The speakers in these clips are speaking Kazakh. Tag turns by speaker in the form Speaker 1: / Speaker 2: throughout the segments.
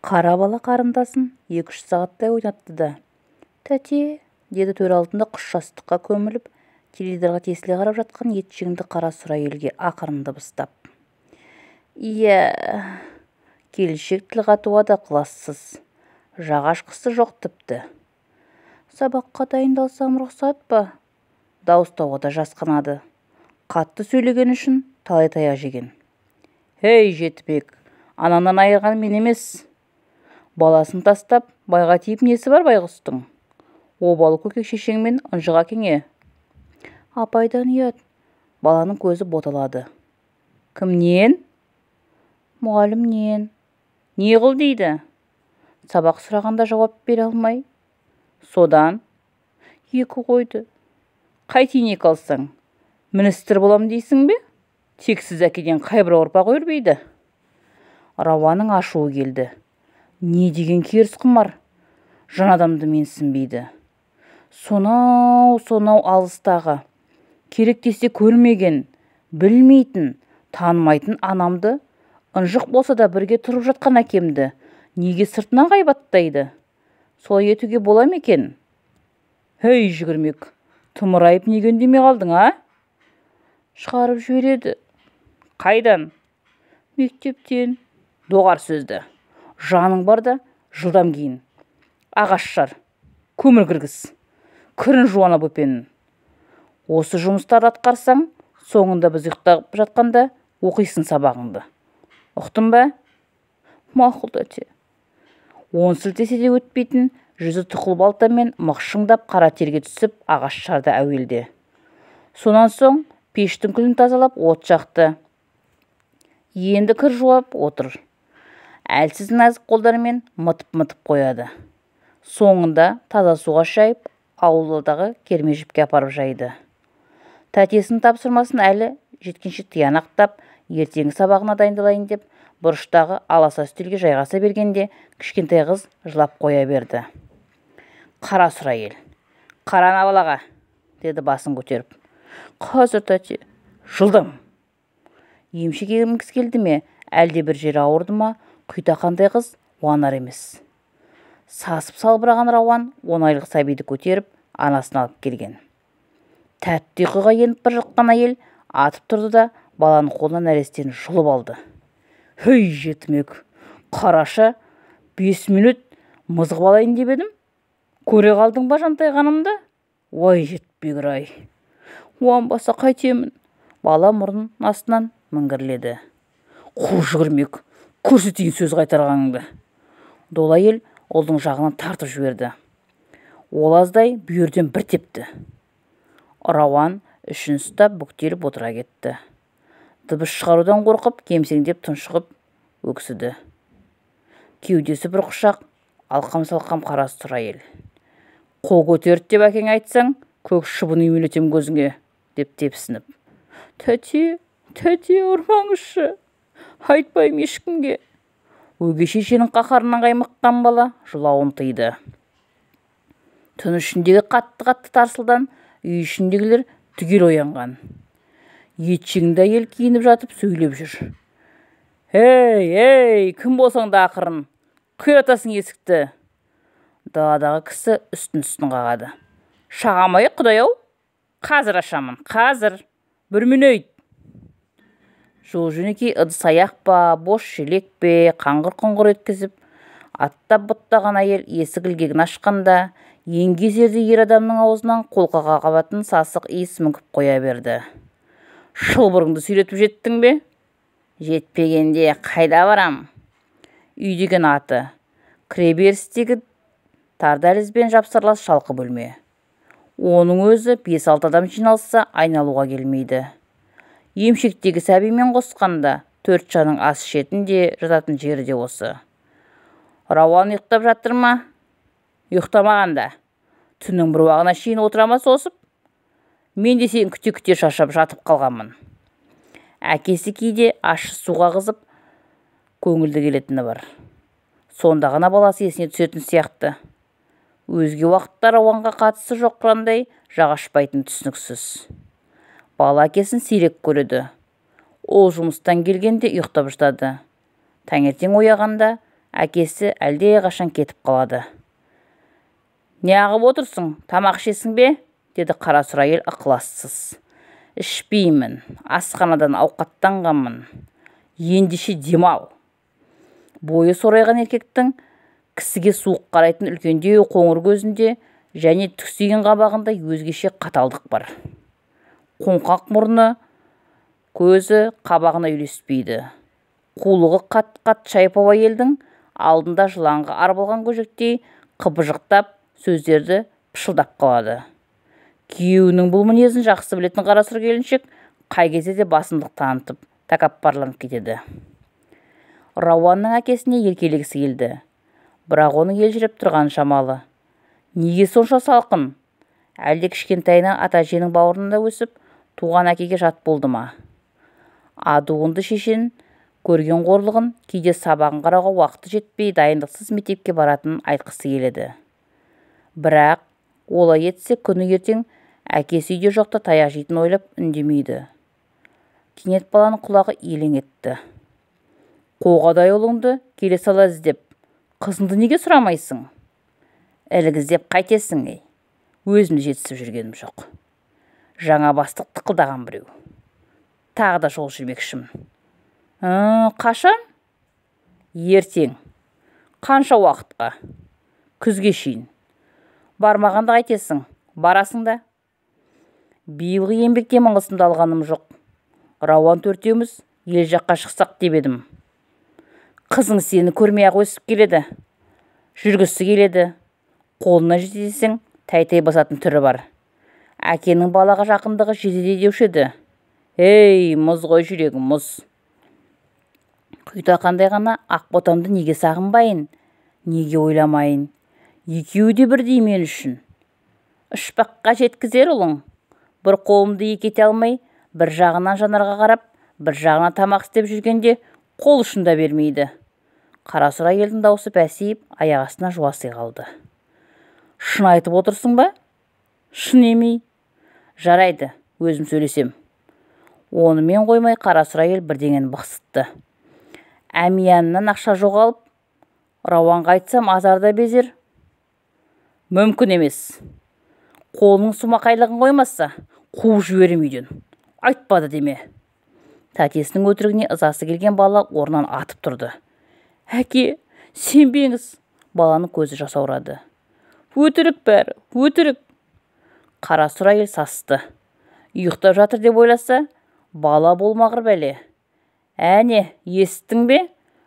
Speaker 1: Қара бала қарындасын 2-3 сағаттай ойнатты да. Тәте, деді төр алдында құс жастыққа көміліп, теледидарға тесіле қарап жатқан етжеңді қара сұр әйелге ақырын дыбыстап. Иә, келіншек тіл қатуға да ықылассыз. Жақ ашқысы жоқ тіпті. Сабаққа дайындалсам рұқсат па? Дауыстауға да жасқанады. Қатты сөйлеген үшін талай таяқ жеген. Ей, жетімек, анаңнан айырған мен емес. Баласын тастап, байға тиіп несі бар байғұстың? Обалы көкек шешеңмен ынжық әкеңе. Апайдан ұят. Баланың көзі боталады. Кімнен? Мұғалімнен. Не қыл дейді? Сабақ сұрағанда жауап бере алмай. Содан 2 қойды. Қайтейін 2 алсаң? Министр болам дейсің бе? Тексіз әкеден қайбір ұрпақ өрбейді. Рауанның ашуы келді. Не деген керіс құмар? Жан адамды менсінбейді. Сонау-сонау алыстағы, керек десе көрмеген, білмейтін, танымайтын анамды, ынжық болса да бірге тұрып жатқан әкемді неге сыртынан ғайбаттайды? Солай етуге бола ма екен? Ей, жүгірмек, тымырайып неге үндемей қалдың, а? Шығарып жібереді. Қайдан? Мектептен. Доғар сөзді. Жаның бар да жылдам киін. Ағаш жар, көмір кіргіз, кірін жуана бөпенің. Осы жұмыстарды атқарсаң, соңында біз ұйықтап жатқанда оқисың сабағыңды. Ұқтың ба? Мақұл, тәте. Он сілтесе де өтпейтін, жүзі тұқыл балтамен мықшыңдап қара терге түсіп ағаш жарды әуелде. Сонан соң пештің күлін тазалап от жақты. Енді кір жуап отыр. Әлсіз нәзік қолдарымен мытып-мытып қояды. Соңында таза суға шайып, ауылдағы керме жіпке апарып жайды. Тәтесінің тапсырмасын әлі жеткенше тиянақтап, ертеңгі сабағына дайындалайын деп, бұрыштағы аласа үстелге жайғаса бергенде кішкентай қыз жылап қоя берді. Қара сұр әйел. Қара ана балаға, деді басын көтеріп. Қазір, тәте, жылдам. Емшек емгісі келді ме, әлде бір жері ауырды ма, құйтақандай қыз уанар емес. Сасып салбыраған Рауан 10 айлық сәбиді көтеріп, анасын алып келген. Тәтті ұйқыға еніп бара жатқан әйел атып тұрды да баланың қолынан нәрестені жұлып алды. Хей, жетімек, қараша, 5 минут мызғып алайын деп едім. Көре қалдың ба жантайғанымды? Ой, жетпегір-ай. Уанбаса қайтемін. Бала мұрын астынан міңгірледі. Қу жүгірмек, көрсетейін сөз қайтарғаныңды. Дола әйел ұлдың жағынан тартып жіберді. Ол аздай бүйірден бір тепті. Рауан ішін ұстап бүктеліп отыра кетті. Дыбыс шығарудан қорқып, кемсеңдеп тұншығып өксіді. Кеудесі бір құшақ, алқам-салқам қара сұр әйел. Қол көтерді деп әкең айтсаң, көк шыбын үймелетем көзіңе, деп тепсініп. Тәте, тәте, ұрмаңызшы, айтпаймын ешкімге. Өгей шешенің қаһарынан қаймыққан бала жылауын тыйды. Түн ішіндегі қатты-қатты тарсылдан үй ішіндегілер түгел оянған. Етжеңді әйел киініп жатып сөйлеп жүр. Ей, ей, кім болсаң да ақырын, қиратасың есікті. Даладағы кісі үстін-үстін қағады. Шағамай, құдай-ау, қазір ашамын, қазір, бір минут. Жол жөнекей ыдыс аяқ па, бос шелек пе, қаңғыр-құңғыр еткізіп, аттап бұттаған әйел есік ілгегін ашқанда, еңгезердей ер адамның аузынан қолқаға қабатын сасық иіс мүңкіп қоя берді. Шылбырыңды сүйретіп жеттің бе? Жетпегенде қайда барам? Үй деген аты. Кіреберістегі тар дәлізбен жапсарлас шалқы бөлме. Оның өзі 5-6 адам жиналса айналуға келмейді. Емшектегі сәбимен қосқанда 4 жанның ас ішетін де жататын жері де осы. Рауан ұйықтап жатыр ма? Ұйықтамағанда. Түннің бір уағына шейін отыра ма сосып? Мен де сен күте-күте шаршап жатып қалғанмын. Әкесі кейде ащы суға қызып көңілді келетіні бар. Сонда ғана баласы есіне түсетін сияқты. Өзге уақытта Рауанға қатысы жоқ қандай жақ ашпайтын түсініксіз. Бала әкесін сирек көреді. Ол жұмыстан келгенде ұйықтап жатады. Таңертең ояғанда Әкесі әлдеқашан кетіп қалады. Неғып отырсың, тамақ ішесің бе? Деді қарасұр әйел ықылассыз. Ішпеймін, асханадан ауқаттанғанмын. Ендеше демал. Бойы сорайған еркектің кісіге суық қарайтын үлкендеу қоңыр көзінде және түксиген қабағында өзгеше қаталдық бар. Қоңқақ мұрны көзі қабағына үйлеспейді. Қулығы қат-қат шайпау әйелдің алдында жыланға арбалған көжектей қыбыжықтап сөздерді пышылдап қалады. Күйеуінің бұл мінезін жақсы білетін қарасұр келіншек қай кезде де басымдық танытып, тәкаппарланып кетеді. Рауанның әкесіне еркелегісі келді. Бірақ оның елжіреп тұрғаны шамалы. Неге сонша салқын? Әлде кішкентайынан ата-әженің бауырында өсіп, туған әкеге жат болды ма? Адуынды шешен көрген қорлығын, кейде сабағын қарауға уақыты жетпей, дайындықсыз мектепке баратынын айтқысы келеді. Бірақ олай етсе, күні ертең әкесі үйде жоқта таяқ жейтінін ойлап үндемейді. Кенет баланың құлағы елең етті. Қоғадай ұлыңды келе сала іздеп, қызыңды неге сұрамайсың? Ілгіздеп қайтесің, ей? Өзім де жетісіп жүргенім жоқ. Жаңа бастық тықылдаған біреу. Тағы да жол жүрмекшімін. Қашан? Ертең. Қанша уақытқа? Күзге шейін. Бармағанда қайтесің, барасың да. Биылғы еңбек демалысымды алғаным жоқ. Рауан төртеуміз ел жаққа шықсақ деп едім. Қызың сені көрмей-ақ өсіп келеді. Жүргісі келеді. Қолына жетесең, тәй-тәй басатын түрі бар. Әкенің балаға жақындығы жетеді деуші еді. Ей, мұз ғой жүрегім, мұз. Құйтақандай ғана ақ ботамды неге сағынбайын, неге ойламайын? Екеуі де бірдей мен үшін. Ұшпаққа жеткізер ұлың. Бір қолымды екі ете алмай, бір жағынан жанарға қарап, бір жағынан тамақ істеп жүргенде қол ұшын да бермейді. Қарасұр әйелдің даусы пәсейіп, аяқ астына жуаси қалды. Шын айтып отырсың ба? Шын емей. Жарайды, өзім сөйлесем. Онымен қоймай қарасұр әйел бірдеңені бықсытты. Әмиянынан ақша жоғалып, Рауанға айтсам азар да безер. Мүмкін емес. Қолының сумақайлығын қоймаса, қуып жіберем үйден. Айтпады деме. Тәтесінің өтірігіне ызасы келген бала орнынан атып тұрды. Әке, сенбеңіз. Баланың көзі жасаурады. Өтірік бәрі, өтірік. Қарасұр әйел састы. Ұйықтап жатыр деп ойласа, бала болмағыр бәле. Әне, естің бе?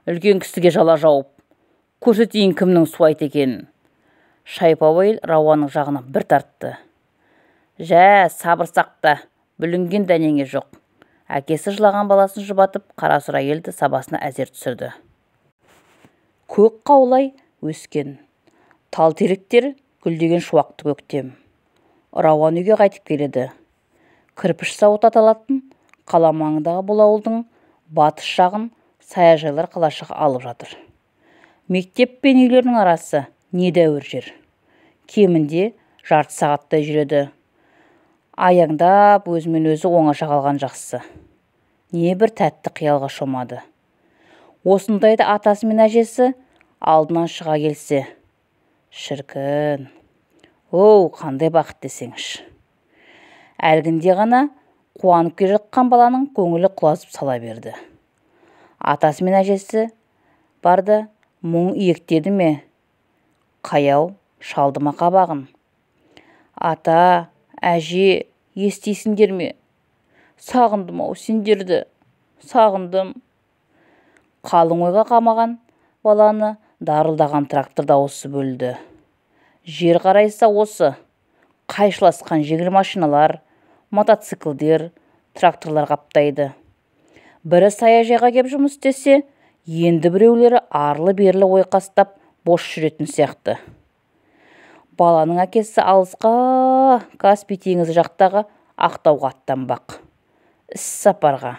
Speaker 1: Үлкен кісіге жала жауып. Көрсетейін кімнің суайт екенін. Шайпау әйел Рауанның жағына бір тартты. Жә, сабыр сақта, бүлінген дәнеңе жоқ. Әкесі жылаған баласын жұбатып, қарасұр әйелді сабасына әзер түсірді. Көк қаулай өскен. Тал теректер гүлдеген шуақты көктем. Рауан үйге қайтып келеді. Кірпіш зауыты аталатын қала маңындағы бұл ауылдың батыс жағын саяжайлар қалашығы алып жатыр. Мектеп пен үйлердің арасы недәуір жер. Кемінде жарты сағаттай жүреді. Аяңдап өзімен өзі оңаша қалған жақсы. Не бір тәтті қиялға шомады. Осындайда атасы мен әжесі алдынан шыға келсе. Шіркін. Оу, қандай бақыт десеңші. Әлгінде ғана қуанып келе жатқан баланың көңілі құлазып сала берді. Атасы мен әжесі барды мұң иектеді ме? Қаяу шалды ма қабағын? Ата, әже, естисіңдер ме? Сағындым-ау сендерді, сағындым. Қалың ойға қамаған баланы дарылдаған трактор дауысы бөлді. Жер қарайса осы, қайшыласқан жеңіл машиналар, мотоциклдер, тракторлар қаптайды. Бірі саяжайға кеп жұмыс істесе, енді біреулері арлы-берлі ойқастап бос жүретін сияқты. Баланың әкесі алысқа Каспий теңізі жақтағы Ақтауға аттанбақ. Іс сапарға.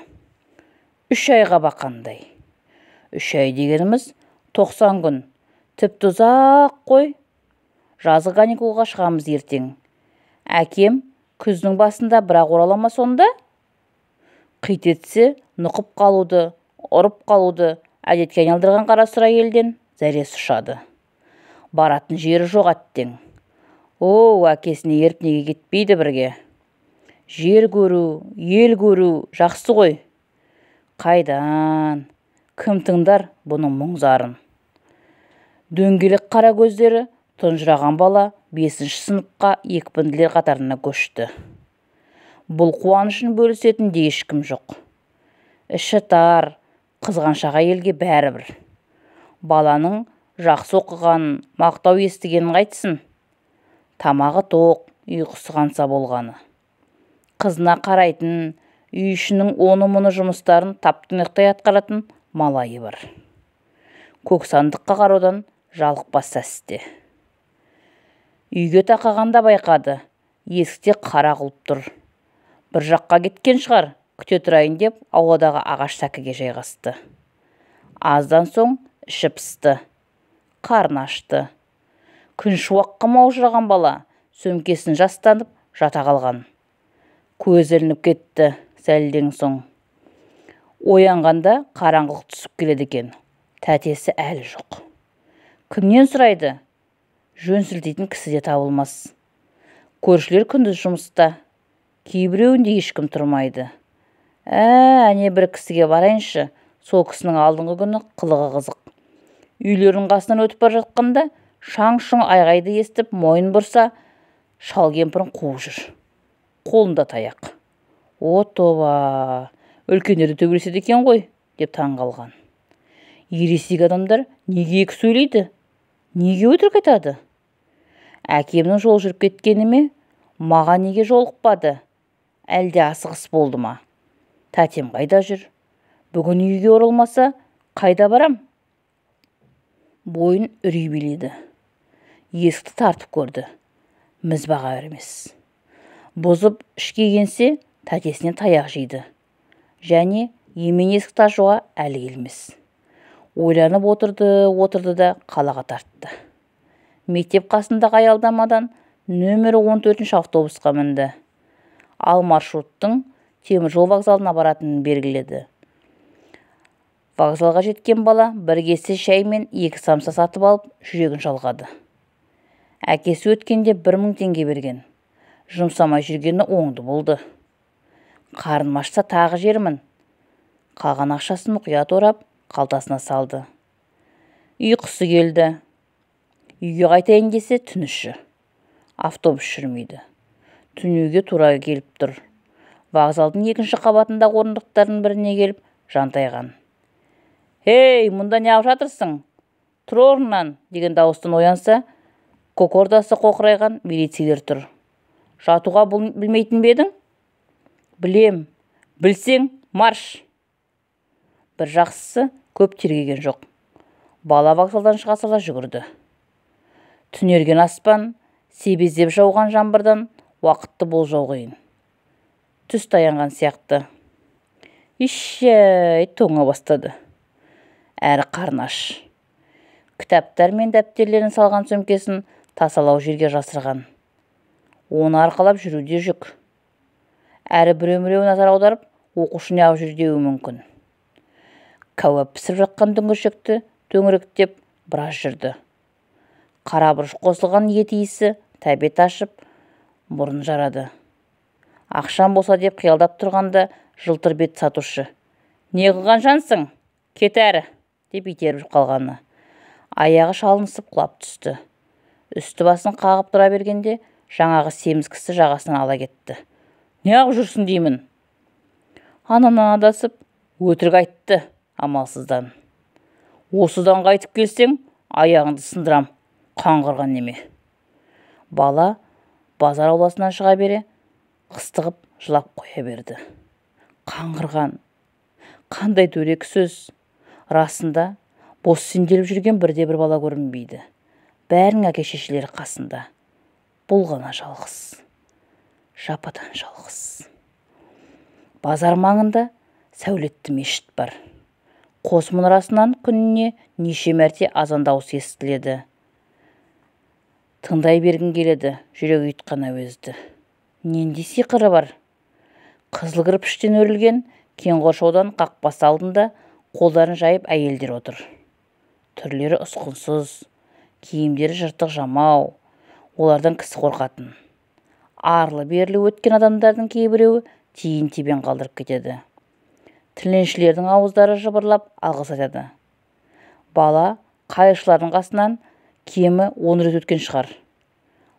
Speaker 1: 3 айға бақандай. 3 ай дегеніміз 90 күн. Тіпті ұзақ қой. Жазғы каникулға шығамыз ертең. Әкем күздің басында бірақ орала ма сонда? Қит етсе, нұқып қалуды, ұрып қалуды әдетке айналдырған қарасұр әйелден зәресі ұшады. Баратын жері жоқ әттең. О, әкесіне еріп неге кетпейді бірге? Жер көру, ел көру жақсы ғой. Қайдан? Кім тыңдар бұның мұң-зарын? Дөңгелек қара көздері тұнжыраған бала 5-ші сыныпқа екпінділер қатарына көшті. Бұл қуанышын бөлісетін де ешкім жоқ. Іші тар, қызғаншақ әйелге бәрібір. Баланың жақсы оқығанын, мақтау естігенін қайтсын. Тамағы тоқ, ұйқысы қанса болғаны. Қызына қарайтын, үй ішінің оны-мұны жұмыстарын таптың-ұйықтай атқаратын малайы бар. Көк сандыққа қараудан жалықпас сәсте. Үйге тақағанда байқады, есікте қара құлып тұр. Бір жаққа кеткен шығар, күте тұрайын деп ауладағы ағаш сәкіге жайғасты. Аздан соң іші пысты, қарны ашты. Күн шуаққа маужыраған бала сөмкесін жастанып жата қалған. Көзі ілініп кетті сәлден соң. Оянғанда қараңғылық түсіп келеді екен. Тәтесі әлі жоқ. Кімнен сұрайды? Жөн сілтейтін кісі де табылмас. Көршілер күндіз жұмыста. Кейбіреуінде ешкім тұрмайды. Әне бір кісіге барайыншы, сол кісінің алдыңғы күні қылығы қызық. Үйлерінің қасынан өтіп бара жатқанда шаң-шұң айғайды естіп, мойын бұрса, шал кемпірін қуып жүр. Қолында таяқ. О, тоба, үлкендерді төбелеседі екен ғой, деп таң қалған. Ересек адамдар неге екі сөйлейді? Неге өтірік айтады? Әкемнің жол жүріп кеткені ме? Маған неге жолықпады? Әлде асығыс болды ма? Тәтем қайда жүр? Бүгін үйге оралмаса, қайда барам? Бойын үрей биледі. Есікті тартып көрді. Міз баға бермес. Бұзып ішке енсе, тәтесінен таяқ жейді. Және емен есікті ашуға әлі келмес. Ойланып отырды, да қалаға тартты. Мектеп қасындағы аялдамадан нөмірі 14-ші автобусқа мінді. Ал маршруттың теміржол вокзалына баратынын белгіледі. Вокзалға жеткен бала бір кесе шай мен 2 самса сатып алып, жүрегін жалғады. Әкесі өткенде 1000 теңге берген. Жұмсамай жүргені оңды болды. Қарным ашса тағы жермін. Қалған ақшасын мұқият орап, қалтасына салды. Ұйқысы келді. Үйге қайтайын десе түн іші. Автобус жүрмейді. Түнеуге тура келіп тұр. Вокзалдың екінші қабатындағы орындықтардың біріне келіп жантайған. «Ей, мұнда не алып жатырсың? Тұр орнынан!» деген дауыстан оянса, кокордасы қоқырайған милицейлер тұр. «Жатуға білмейтін бе едің?» «Білем. Білсең, марш!» Бір жақсысы көп тергеген жоқ. Бала вокзалдан шыға сала жүгірді. Түнерген аспан, себездеп жауған жаңбырдан уақытты болжау қиын. Түс таянған сияқты. Ишшәй, тоңа бастады. Әрі қарны аш. Кітаптар мен дәптерлерін салған сөмкесін тасалау жерге жасырған. Оны арқалап жүру де жүк. Әрі біреу-міреу назар аударып, оқушы неғып жүр деуі мүмкін. Кәуап пісіріп жатқан дүңгіршекті төңіректеп біраз жүрді. Қара бұрыш қосылған ет иісі тәбет ашып, мұрын жарады. Ақшам болса деп қиялдап тұрғанда жылтыр бет сатушы: «Не қылған жансың? Кет әрі!» деп итеріп қалғаны. Аяғы шалынысып құлап түсті. Үсті басын қағып тұра бергенде жаңағы семіз кісі жағасынан ала кетті. «Неғып жүрсің деймін?» Анамнан адасып, өтірік айтты амалсыздан. «Осыдан қайтып келсең, аяғыңды сындырам, қаңғырған неме!» Бала базар ауласынан шыға бере, қыстығып жылап қоя берді. Қаңғырған, қандай дөрекі сөз. Расында, бос сенделіп жүрген бірде-бір бала көрінбейді. Бәрінің әке-шешелері қасында. Бұл ғана жалғыз. Жападан жалғыз. Базар маңында сәулетті мешіт бар. Қос мұнарасынан күніне неше мәрте азан дауыс естіледі. Тыңдай бергің келеді, жүрек ұйтқан әуезді. Нендей сиқыры бар? Қызыл кірпіштен өрілген кең қоршаудан қақпасы алдында қолдарын жайып әйелдер отыр. Түрлері ұсқынсыз, киімдері жыртық жамау, олардан кісі қорқатын. Арлы-берлі өткен адамдардың кейбіреуі тиын-тебен қалдырып кетеді. Тіленшілердің ауыздары жыбырлап алғыс айтады. Бала қайыршылардың қасынан кемі 10 рет өткен шығар.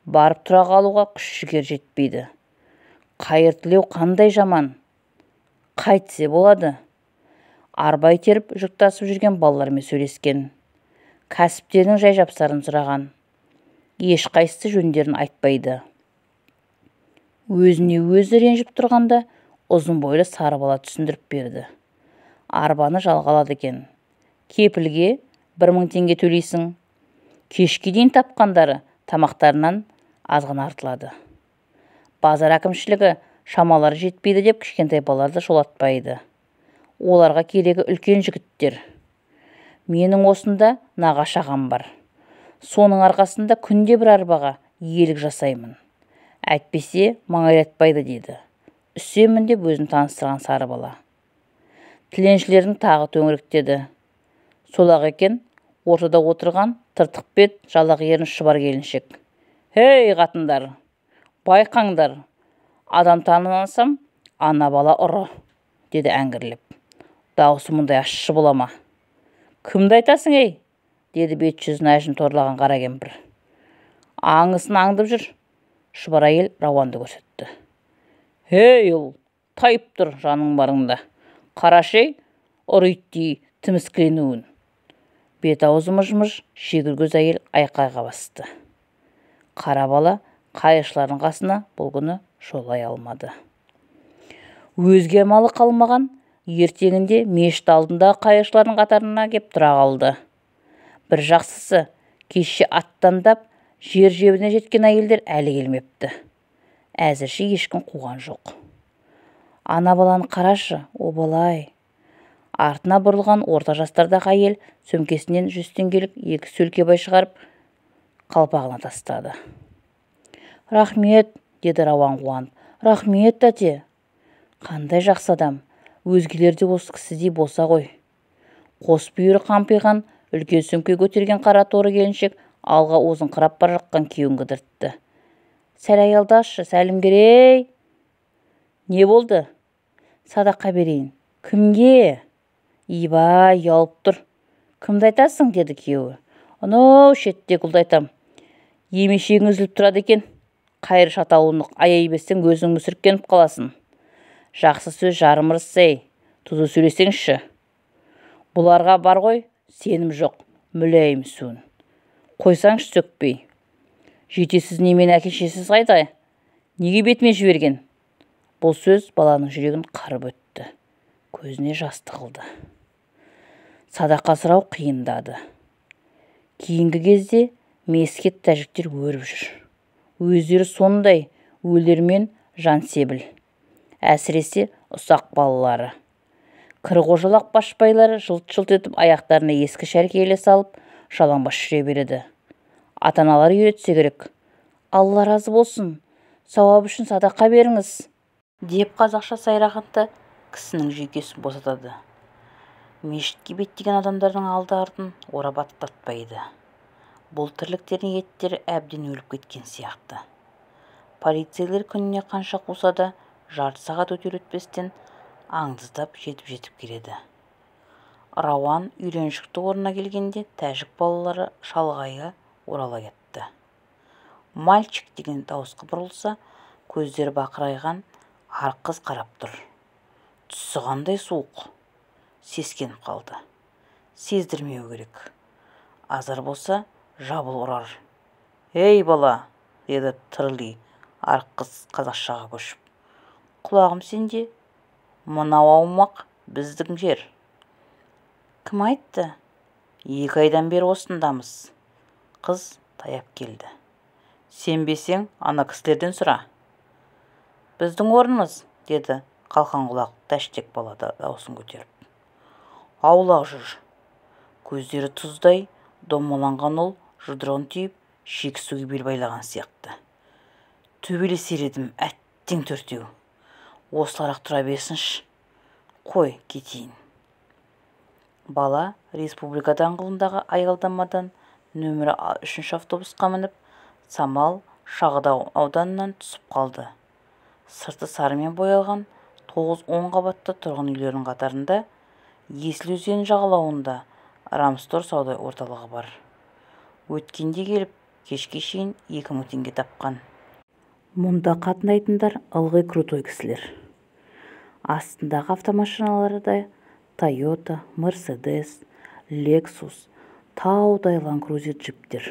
Speaker 1: Барып тұра қалуға күш-жігер жетпейді. Қайыр тілеу қандай жаман? Қайтсе болады? Арба итеріп жүк тасып жүрген балалармен сөйлескен. Кәсіптерінің жай-жапсарын сұраған. Ешқайсысы жөндерін айтпайды. Өзіне өзі ренжіп тұрғанда ұзын бойлы сары бала түсіндіріп берді. Арбаны жалға алады екен. Кепілге 1000 теңге төлейсің. Кешке дейін тапқандары тамақтарынан азғана артылады. Базар әкімшілігі шамалары жетпейді деп кішкентай балаларды жолатпайды. Оларға керегі үлкен жігіттер. Менің осында нағашы ағам бар. Соның арқасында күнде бір арбаға иелік жасаймын. Әйтпесе маңайлатпайды деді. Үсемін деп өзін таныстырған сары бала. Тіленшілердің тағы төңіректеді. Солақ екен, ортада отырған тыртық бет, жалақ ерін шұбар келіншек. «Хей, қатындар, байқаңдар, адам танымасам, ана бала ұры», деді әңгірлеп. Дауысы мұндай ащы бола ма? «Кімді айтасың, ей?» деді бет жүзін әжім торлаған қара кемпір. Аңысын аңдып жүр. Шұбар әйел Рауанды көрсетті. «Хей, ұл, тайып тұр жаның барыңда. Қарашы, ей, ұры иттей тіміскіленуін». Бет аузы мыж-мыж, шегір көз әйел айқайға басты. Қара бала қайыршылардың қасына бұл күні жолай алмады. Өзге амалы қалмаған, ертеңінде мешіт алдындағы қайыршылардың қатарына кеп тұра қалды. Бір жақсысы, кеше аттандап, жер жебіріне жеткен әйелдер әлі келмепті. Әзірше ешкім қуған жоқ. Ана баланы қарашы, обалай. Артына бұрылған орта жастардағы әйел сөмкесінен 100 теңгелік 2 сөлкебай шығарып, қалпағына тастады. «Рахмет», деді Рауан қуанып. «Рахмет, тәте». Қандай жақсы адам, өзгелер де осы кісідей болса ғой. Қос бүйірі қампиған, үлкен сөмке көтерген қара торы келіншек алға озыңқырап бара жатқан күйеуін кідіртті. «Сәл аялдашы, Сәлімгерей!» «Не болды?» «Садақа берейін». «Кімге?» «Ибай, ұялып тұр». «Кімді айтасың?» деді күйеуі. «Анау шеттегі ұлды айтам. Емешегің үзіліп тұрады екен. Қайыршы атаулыны аяй берсең, өзің мүсіркеніп қаласың. Жақсы сөз жарым ырыс, ей, тұзу сөйлесеңші. Бұларға бар ғой, сенім жоқ, мүләйімсуін. Қойсаңшы сөкпей. Жетесіз немен әке-шешесіз қайда? Неге бетіме жіберген?» Бұл сөз баланың жүрегін қарып өтті. Көзіне жас тығылды. Садақа сұрау қиындады. Кейінгі кезде месхет тәжіктер өріп жүр. Өздері сондай өлермен жансебіл. Әсіресе ұсақ балалары. Кір-қожалақ башпайлары жылт-жылт етіп аяқтарына ескі шәркейлі салып, жалаңбас жүре береді. Ата-аналар үйретсе керек. «Алла разы болсын, сауап үшін садақа беріңіз», деп қазақша сайрағанда кісінің жүйкесін босатады. Мешітке беттеген адамдардың алды-артын орап аттатпайды. Бұл тірліктердің еттері әбден өліп кеткен сияқты. Полицейлер күніне қанша қуса да, жарты сағат өтер-өтпестен аңдыздап жетіп-жетіп келеді. Рауан үйреншікті орнына келгенде тәжік балалары шалғайға орала кетті. «Мальчик» деген дауысқа бұрылса, көздері бақырайған арық қыз қарап тұр. Түсі қандай суық. Сескеніп қалды. Сездірмеу керек. Азар болса, жабыл ұрар. «Ей, бала!» деді тырли арық қыз қазақшаға көшіп. «Құлағым сенде. Мынау аумақ біздің жер». «Кім айтты?» 2 айдан бері осындамыз». Қыз таяп келді. «Сенбесең, ана кісілерден сұра». «Біздің орнымыз», деді қалқан құлақ тәштек бала даусын көтеріп. «Аулақ жүр». Көздері тұздай домаланған ол жұдырығын түйіп, шекісуге бел байлаған сияқты. «Төбелесер едім, әттең төртеу. Осылар-ақ тұра берсінші. Қой, кетейін». Бала Республика даңғылындағы аялдамадан нөмірі 3 автобусқа мініп, Самал шағын ауданынан түсіп қалды. Сырты сарымен боялған 9-10 қабатты тұрғын үйлердің қатарында Есіл өзенінің жағалауында Рамстор сауда орталығы бар. Өткенде келіп, кешке шейін 2000 теңге тапқан. Мұнда қатынайтындар ылғи крутой кісілер. Астындағы автомашиналары да Тойота, Мерседес, Лексус, таудай Ланд-Крузер джиптер.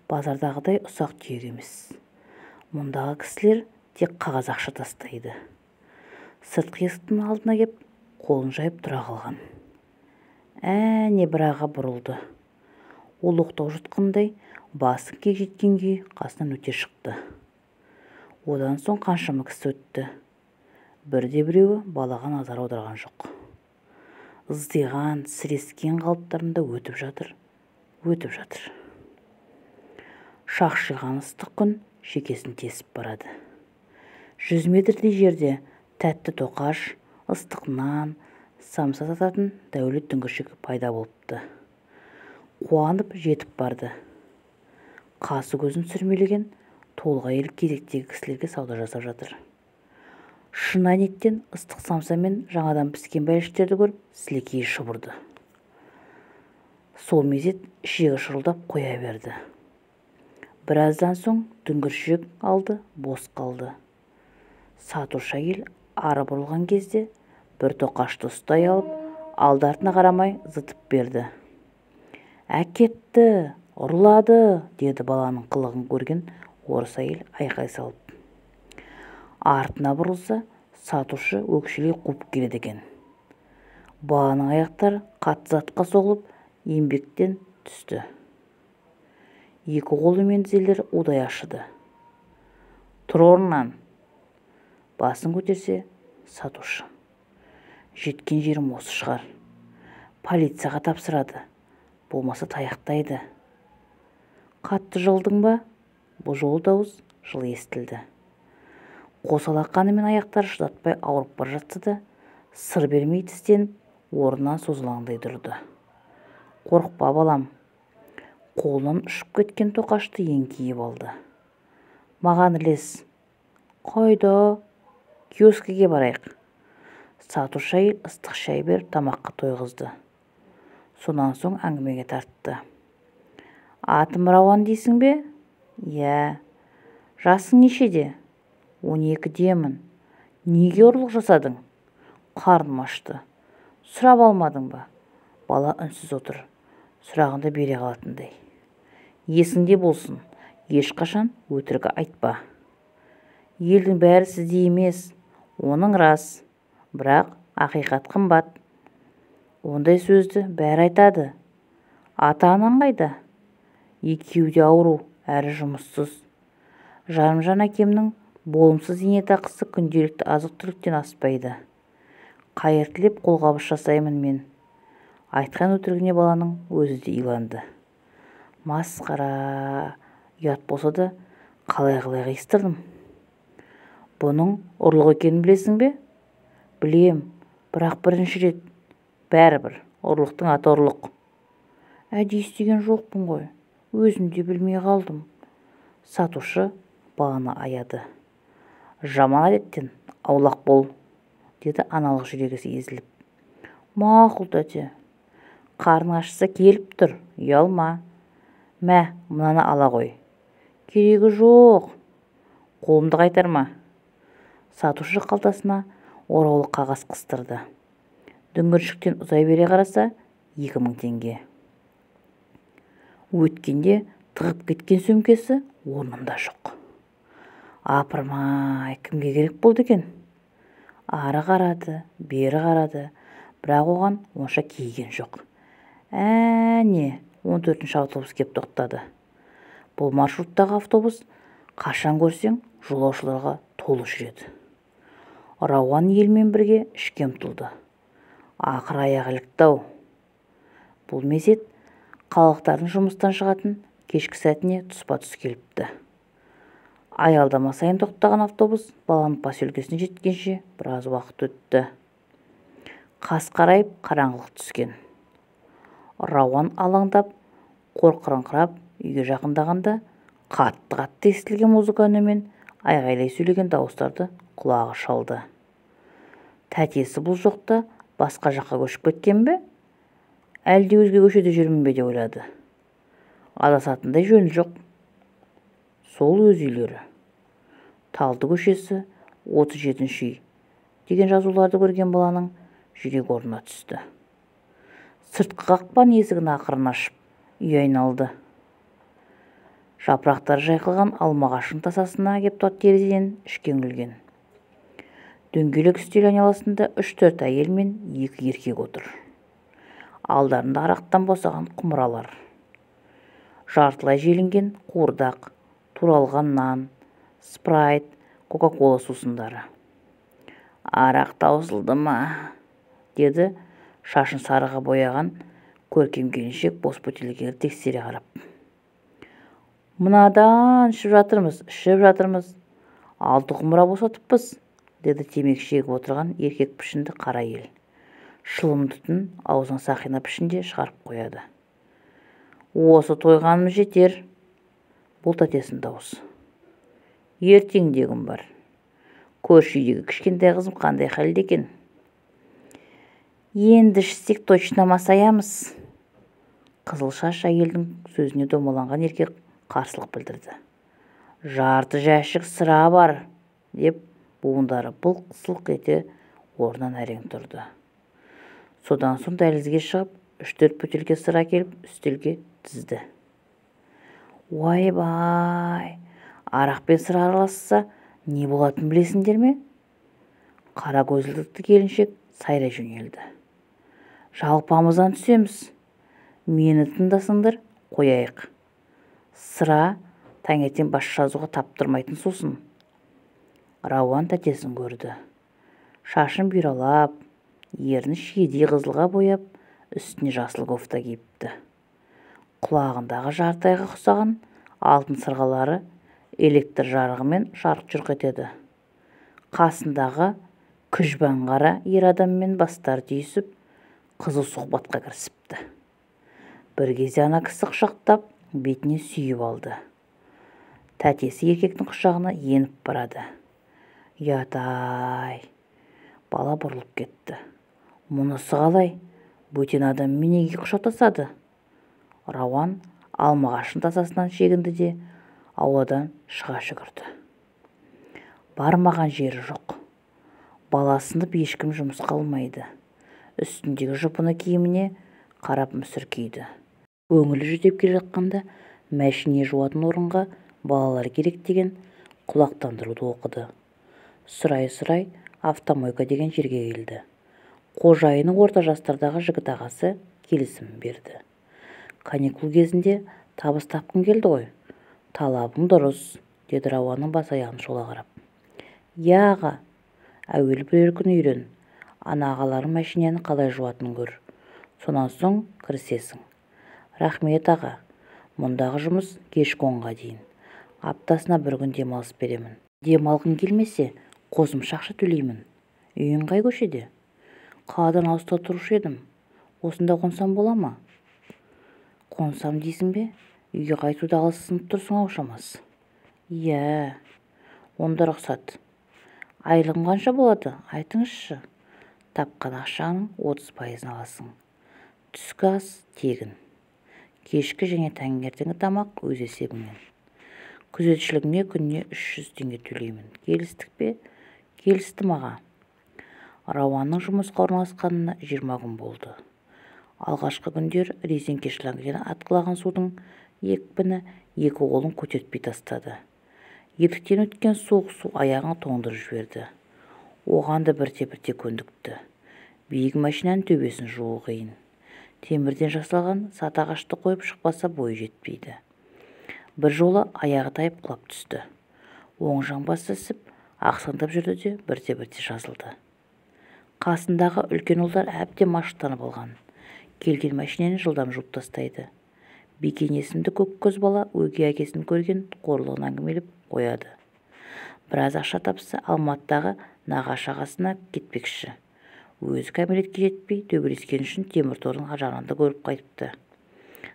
Speaker 1: Базардағыдай ұсақ-түйек емес. Мұндағы кісілер тек қағаз ақша тастайды. Сыртқы есіктің алдына кеп, қолын жайып тұра қалған. Әне бір аға бұрылды. Ол оқтау жұтқандай басын кек жеткен күйі қасынан өте шықты. Одан соң қаншама кісі өтті. Бірде-біреуі балаға назар аударған жоқ. Ыздиған, сірескен қалыптарында өтіп жатыр, өтіп жатыр. Шақшиған ыстық күн шекесін тесіп барады. 100 метрдей жерде тәтті тоқаш, ыстық нан, самса сататын Дәулет дүңгіршегі пайда болыпты. Қуанып жетіп барды. Қасы көзін сүрмелеген толық әйел кезектегі кісілерге сауда жасап жатыр. Шын әйнектен ыстық самса мен жаңадан піскен бәліштерді көріп, сілекейі шұбырды. Сол мезет ішегі шұрылдап қоя берді. Біраздан соң дүңгіршек алды бос қалды. Сатушы әйел ары бұрылған кезде бір тоқашты ұстай алып, алды-артына қарамай зытып берді. «Әкетті, ұрлады», деді баланың қылығын көрген орыс әйел айқай салып. Артына бұрылса, сатушы өкшелей қуып келеді екен. Баланың аяқтары қатты затқа соғылып, еңбектен түсті. Екі қолы мен тізелері удай ашыды. «Тұр орнынан!» Басын көтерсе, сатушы. Жеткен жерім осы шығар. Полицияға тапсырады, болмаса таяқтайды. «Қатты жығылдың ба?» Бұл жолы дауыс жылы естілді. Қос алақаны мен аяқтары шыдатпай ауырып бара жатса да, сыр бермей тістеніп, орнынан созалаңдай тұрды. «Қорықпа, балам!» Қолынан ұшып кеткен тоқашты еңкейіп алды. «Маған ілес!» «Қайда?» «Киоскіге барайық!» Сатушы әйел ыстық шай беріп тамаққа тойғызды. Сонан соң әңгімеге тартты. «Атым Рауан дейсің бе?» «Иә». «Жасың нешеде?» 12-демін. «Неге ұрлық жасадың?» «Қарным ашты». «Сұрап алмадың ба?» Бала үнсіз отыр. Сұрағында бере қалатындай. «Есіңде болсын, ешқашан өтірік айтпа. Елдің бәрі сіздей емес, оның рас, бірақ ақиқат қымбат. Ондай сөзді бәрі айтады. Ата-анаң қайда?» «Екеуі де ауру, әрі жұмыссыз. Жарымжан әкемнің болымсыз зейнетақысы күнделікті азық-түліктен аспайды. Қайыр тілеп қолғабыс жасаймын мен». Айтқан өтірігіне баланың өзі де иланды. Масқара, ұят болса да қалай-қалай қиыстырдым. «Бұның ұрлық екенін білесің бе?» «Білем, бірақ бірінші рет». «Бәрібір, ұрлықтың аты ұрлық». «Әдейі істеген жоқпын ғой, өзім де білмей қалдым». Сатушы баланы аяды. «Жаман әдеттен аулақ бол», деді аналық жүрегі езіліп. «Мақұл, тәте». «Қарның ашса келіп тұр, ұялма. Мә, мынаны ала ғой». «Керегі жоқ». «Қолымды қайтарма». Сатушы қалтасына ораулы қағаз қыстырды. Дүңгіршіктен ұзай бере қараса, 2000 теңге. Өткенде тығып кеткен сөмкесі орнында жоқ. Апырмай, кімге керек болды екен? Ары қарады, бері қарады, бірақ оған онша кейіген жоқ. Әне, 14-ші автобус кеп тоқтады. Бұл маршруттағы автобус қашан көрсең жолаушыларға толы жүреді. Рауан елмен бірге ішке ұмтылды. Ақыр аяғы ілікті-ау. Бұл мезет қалалықтардың жұмыстан шығатын кешкі сәтіне тұспа-тұс келіпті. Аялдама сайын тоқтаған автобус баланың поселкесіне жеткенше біраз уақыт өтті. Қас қарайып қараңғылық түскен. Рауан алаңдап, қорқырыңқырап үйге жақындағанда қатты-қатты естілген музыка үні мен айғайлай сөйлеген дауыстарды құлағы шалды. Тәтесі бұл жоқта басқа жаққа көшіп кеткен бе? Әлде өзге көшеде жүрмін бе деп ойлады. Адасатындай жөн жоқ. Сол өз үйлері. Талды көшесі 37-ші үй деген жазуларды көрген баланың жүрегі орнына түсті. Сыртқы қақпаның есігін ақырын ашып, үй айналды. Жапырақтары жайқалған алма ағашының тасасына кеп терезеден ішке үңілген. Дөңгелек үстел айналасында 3-4 әйел мен 2 еркек отыр. Алдарында арақтан босаған құмыралар. Жартылай желінген қуырдақ, туралған нан, спрайт, кока-кола сусындары. Арақ таусылды ма? Деді шашын сарыға бояған көркем келіншек бос бөтелкелерді тексере қарап. Мынадан ішіп жатырмыз, ішіп жатырмыз. 6 құмыра босатыппыз, деді темекі шегіп отырған еркек пішінді қара әйел. Шылым түтін аузына сақина пішінде шығарып қояды. Осы тойғанымыз жетер. Бұл тәтесінің дауысы. Ертең де күн бар. Көрші үйдегі кішкентай қызым қандай халде екен? Енді ішсек точно масаямыз. Қызыл шаш әйелдің сөзіне домаланған еркек қарсылық білдірді. Жарты жәшік сыра бар, деп буындары былқ-сылқ ете орнынан әрең тұрды. Содан соң дәлізге шығып, 3-4 бөтелке сыра келіп үстелге тізді. Ойбай, арақ пен сыра араласса не болатынын білесіңдер ме? Қара көзілдірікті келіншек сайрай жөнелді. Жалпамыздан түсеміз. Мені тыңдасыңдар, қояйық. Сыра таңертең бас жазуға таптырмайтын сусын. Рауан тәтесін көрді. Шашын бұйралап, ерні шиедей қызылға бояп, үстіне жасыл кофта киіпті. Құлағындағы жарты айға ұқсаған алтын сырғалары электр жарығымен жарқ-жұрқ етеді. Қасындағы күжбан қара ер адаммен бастары түйісіп, қызу сұхбатқа кірісіпті. Бір кезде ана кісі құшақтап, бетіне сүйіп алды. Тәтесі еркектің құшағына еніп барады. Ұят-ай! Бала бұрылып кетті. Мұнысы қалай? Бөтен адаммен неге құшақтасады? Рауан алма ағашының тасасынан шегінді де ауладан шыға жүгірді. Бармаған жері жоқ. Бала сынып ешкім жұмысқа алмайды. Үстіндегі жұпыны киіміне қарап мүсіркейді. Көңілі жүдеп келе жатқанда мәшине жуатын орынға балалар керек деген құлақтандыруды оқыды. Сұрай-сұрай автомойка деген жерге келді. Қожайыны орта жастардағы жігіт ағасы келісім берді. Каникул кезінде табыс тапқың келді ғой. Талабың дұрыс, деді Рауанның бас аяғын шола қарап. Иә, аға, әуелі бірер күн үйрен. Ана ағаларың мәшинені қалай жуатынын көр. Сонан соң кірісесің. Рахмет, аға. Мұндағы жұмыс кешкі 10-ға дейін. Аптасына бір күн демалыс беремін. Демалғың келмесе, қосымша ақша төлеймін. Үйің қай көшеде? Қаладан алыста тұрушы едім. Осында қонсам бола ма? Қонсам дейсің бе? Үйге қайтуды алыссынып тұрсың ау шамасы. Иә, онда рұқсат. Айлығым қанша болады? Айтыңызшы. Тапқан ақшаның 30%-ын аласың. Түскі ас тегін. Кешкі және таңертеңгі тамақ өз есебіңнен. Күзетшілігіңе күніне 300 теңге төлеймін. Келістік пе? Келістім, аға. Рауанның жұмысқа орналасқанына 20 күн болды. Алғашқы күндер резеңке шлангіден атқылаған судың екпіні екі қолын көтертпей тастады. Етіктен өткен суық су аяғын тоңдырып жіберді. Оған да бірте-бірте көндікті. Биік машинаның төбесін жуу қиын. Темірден жасалған сат ағашты қойып шықпаса бойы жетпейді. Бір жолы аяғы тайып құлап түсті. Оң жамбасы ісіп, ақсаңдап жүрді де бірте-бірте жазылды. Қасындағы үлкен ұлдар әбден машықтанып алған. Келген машинені жылдам жуып тастайды. Бекен есімді көк көз бала өгей әкесін көрген қорлығын әңгімелеп қояды. Біраз ақша тапса, Алматыдағы нағашы ағасына кетпекші. Өзі кәмелетке жетпей төбелескені үшін темір тордың ар жағынан да көріп қайтыпты.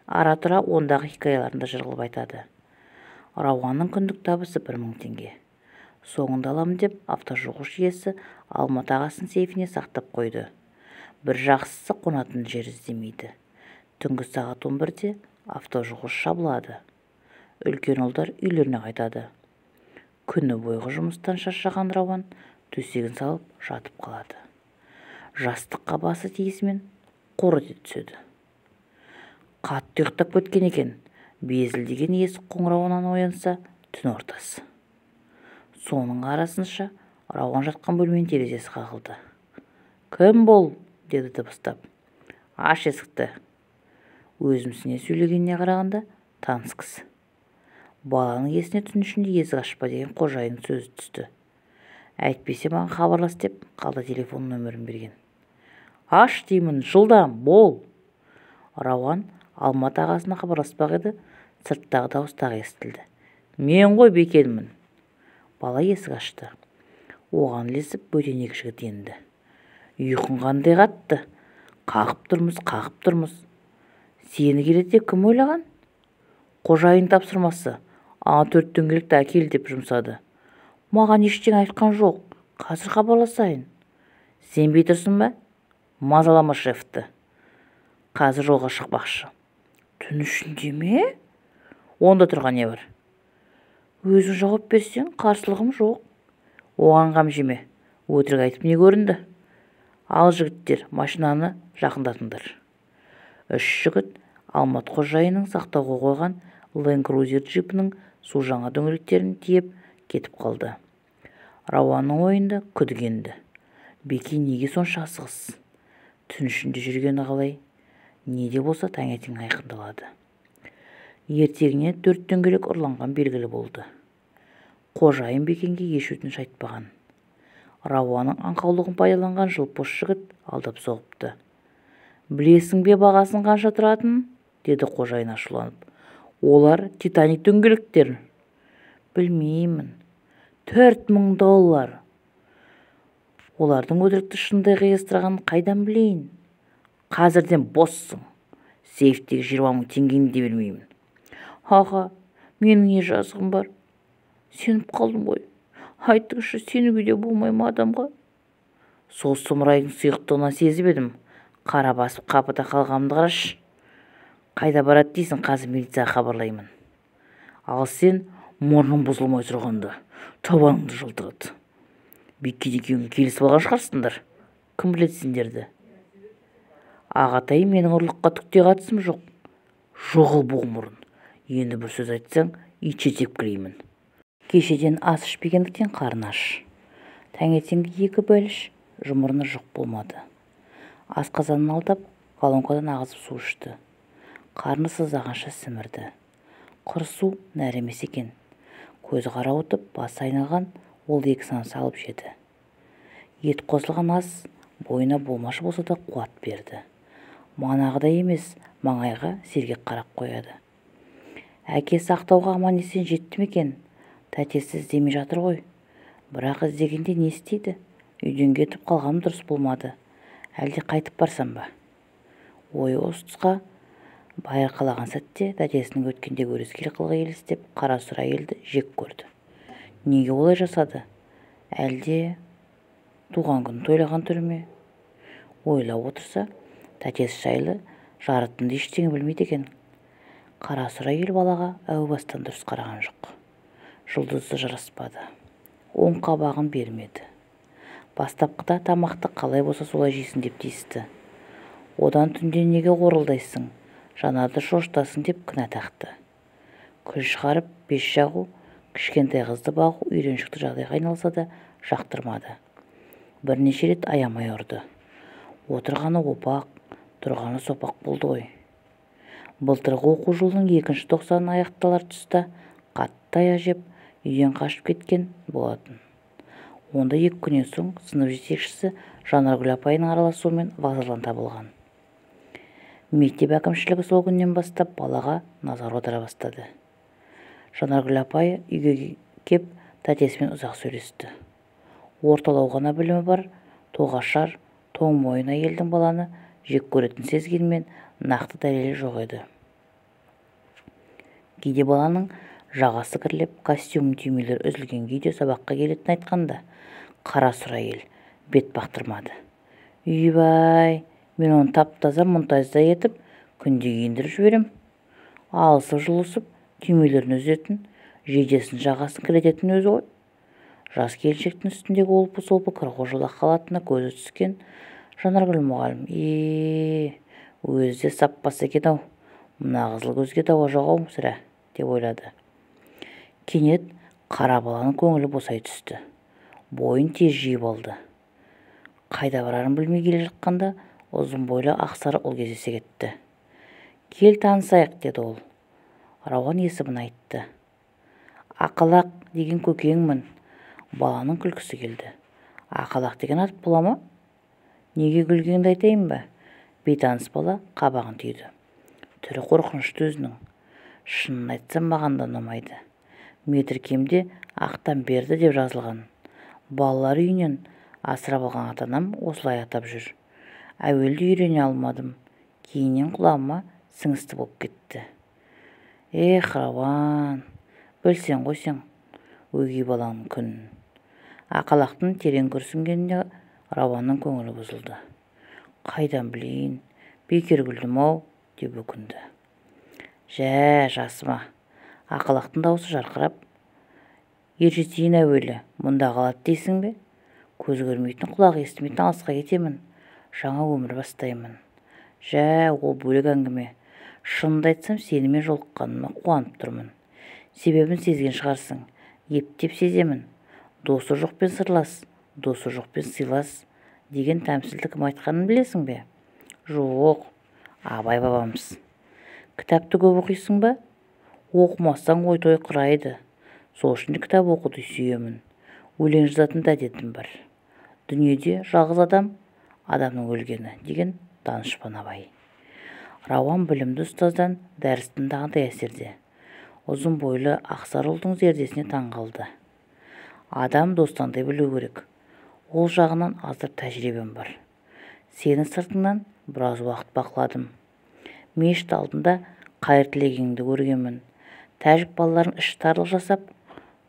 Speaker 1: Ара-тұра ондағы хикаяларын да жыр қылып айтады. Рауанның күндік табысы 1000 теңге. Соңында аламын деп автожуғыш иесі Алматы ағасының сейфіне сақтап қойды. Бір жақсысы қонатын жер іздемейді. Түнгі сағат 11-де автожуғыш жабылады. Үлкен ұлдар үйлеріне қайтады. Күні бойғы жұмыстан шаршаған Рауан төсегін салып жатып қалады. Жастыққа басы тиісімен қор ете түседі. Қатты ұйықтап кеткен екен. Безілдеген есік қоңырауынан оянса, түн ортасы. Соның арасынша Рауан жатқан бөлменің терезесі қағылды. «Кім бол?» деді дыбыстап. «Аш есікті». Өзімсіне сөйлегеніне қарағанда таныс кісі. Баланың есіне түн ішінде есік ашпа деген қожайынның сөзі түсті. Әйтпесе маған хабарлас деп қалта телефон нөмірін берген. «Аш деймін, жылдам, бол!» Рауан Алматы ағасына хабарласпақ еді, сырттағы дауыс тағы естілді. «Мен ғой, Бекенмін!» Бала есік ашты. Оған ілесіп бөтен екі жігіт енді. «Ұйқың қандай қатты? Қағып тұрмыз, қағып тұрмыз. Сені келеді деп кім ойлаған?» «Қожайын тапсырмасы, ана 4 дөңгелекті әкел деп жұмсады. Маған ештеңе айтқан жоқ, қазір хабарласайын». «Сенбей тұрсың ба? Мазалама шефті. Қазір жолға шықпақшы». «Түн ішінде ме? Онда тұрған не бар?» «Өзің жауап берсең, қарсылығым жоқ». «Оған қам жеме, өтірік айтып не көрінді? Ал жігіттер, машинаны жақындатыңдар». 3 жігіт Алматы қожайынның сақтауға қойған Land Cruiser джипінің су жаңа дөңгелектерін тиеп кетіп қалды. Рауанның ойында күдік енді. Бекен неге сонша асығыс? Түн ішінде жүргені қалай? Не де болса таңертең айқындалады. Ертеңіне 4 дөңгелек ұрланған белгілі болды. Қожайын Бекенге еш өтініш айтпаған. Рауанның аңқаулығын пайдаланған жылпос жігіт алдап соғыпты. «Білесің бе бағасын қанша тұратын?» деді қожайын ашуланып. «Олар Титаник дөңгелектер». «Білмеймін». $4000. Олардың өтірікті шындай қиыстырғанын қайдан білейін? Қазірден боссың. Сейфтегі 20 000 теңгені де бермеймін. «Аға, менің не жазығым бар? Сеніп қалдым ғой. Айтыңызшы, сенуге де болмай ма адамға?» Сол сұмырайдың сұйықтығынан сезіп едім. Қара басып қапыда қалғанымды қарашы. Қайда барады дейсің, қазір милицияға хабарлаймын. Ал сен мұрның бұзылмай тұрғанда табаныңды жылтырат. Бекет екеуің келісіп алған шығарсыңдар. Кім біледі сендерді? Ағатай, менің ұрлыққа түк те қатысым жоқ. Жоғал буғмұрын. Енді бір сөз айтсаң, итше тепкілеймін. Кешеден ас ішпегендіктен қарны аш. Таңертеңгі 2 бәліш жұмырны жоқ болмады. Асқазанын алдап, колонкадан ағызып су ішті. Қарны сыздағанша сімірді. Құр су нәр емес екен. Көзі қарауытып, басы айналған ол 2 самса алып жеді. Ет қосылған ас бойына болмашы болса да қуат берді. Манағыдай емес, маңайға сергек қарап қояды. Әкесі Ақтауға аман-есен жетті ме екен? Тәтесі іздемей жатыр ғой. Бірақ іздегенде не істейді? Үйден кетіп қалғаным дұрыс болмады. Әлде қайтып барсам ба? Ойы осы тұсқа байыр қалаған сәтте тәтесінің өткендегі өрескел қылығы елестеп, қара сұр әйелді жек көрді. Неге олай жасады? Әлде туған күнін тойлаған түрі ме? Ойлап отырса, тәтесі жайлы жарытынды ештеңе білмейді екен. Қара сұр әйел балаға әу бастан дұрыс қараған жоқ. Жұлдызы жараспады. Оң қабағын бермеді. Бастапқыда тамақты қалай болса солай жейсің деп тиісті. Одан түнде неге қорылдайсың, жанарды шошытасың деп кінә тақты. Күл шығарып, пеш жағу, кішкентай қызды бағу үйреншікті жағдайға айналса да жақтырмады. Бірнеше рет аямай ұрды. Отырғаны опақ, тұрғаны сопақ болды ғой. Былтырғы оқу жылының 2-ші тоқсанын аяқталар тұста қатты таяқ жеп, үйден қашып кеткен болатын. Онда 2 күннен соң сынып жетекшісі Жанаргүл апайының араласуымен вокзалдан табылған. Мектеп әкімшілігі сол күннен бастап балаға назар аудара бастады. Жанаргүл апайы үйге кеп тәтесімен ұзақ сөйлесті. Орталау ғана білімі бар, тоғашар, Тоңмойын әйелдің баланы жек көретінін сезгенмен нақты дәлелі жоқ еді. Кейде баланың жағасы кірлеп, костюмінің түймелері үзілген күйде сабаққа келетінін айтқанда, қара сұр әйел бет бақтырмады. Үйбай, мен оны тап-таза мұнтаздай етіп, күнде киіндіріп жіберем. Алысып-жұлысып, түймелерін үзетін, жейдесінің жағасын кірлететін өзі ғой. Жас келіншектің үстіндегі олпы-солпы кір-қожалақ халатына көзі түскен Жанаргүл мұғалім, өзі де сап-бас екен-ау, мына қызыл көзге дауа жоқ-ау сірә, деп ойлады. Кенет қара баланың көңілі босай түсті. Бойын тез жиып алды. Қайда барарын білмей келе жатқанда ұзын бойлы ақсары ұл кездесе кетті. Кел танысайық, деді ол. Рауан есімін айтты. Ақалақ деген көкеңмін. Баланың күлкісі келді. Ақалақ деген ат бола ма? Неге күлгеніңді айтайын ба? Бейтаныс бала қабағын түйді. Түрі қорқынышты өзінің. Шынын айтсам, маған да ұнамайды. Метр кемде ақтан берді деп жазылған. Балалар үйінен асырап алған ата-анам осылай атап жүр. Әуелде үйрене алмадым. Кейіннен құлағыма сіңісті болып кетті. Эх, Рауан, білсең ғой сен өгей балаңның күнін. Ақалақтың терең күрсінгеніне Рауанның көңілі бұзылды. Қайдан білейін, бекер күлдім-ау, деп өкінді. Жә, жасыма. Ақалақтың даусы жарқырап, ержетейін әуелі, мұнда қалады дейсің бе? Көз көрмейтін, құлақ естімейтін алысқа кетемін. Жаңа өмір бастаймын. Жә, ол бөлек әңгіме. Шынымды айтсам, сенімен жолыққаныма қуанып тұрмын. Себебін сезген шығарсың. Ептеп сеземін. Досы жоқпен сырлас, досы жоқпен сыйлас деген тәмсілді кім айтқанын білесің бе? Жоқ, Абай бабамыз. Кітапты көп оқисың ба? Оқымасаң ой-той қырайды. Сол үшін де кітап оқуды сүйемін. Өлең жазатын да әдетім бар. Дүниеде жалғыз адам, адамның өлгені, деген данышпан Абай. Рауан білімді ұстаздан дәріс тыңдағандай әсерде. Ұзын бойлы ақсары ұлдың зердесіне таң қалды. Адам дос таңдай білу керек. Ол жағынан аздап тәжірибем бар. Сені сыртыңнан біраз уақыт бақыладым. Мешіт алдында қайыр тілегеніңді көргенмін. Тәжік балаларын іш тарлық жасап,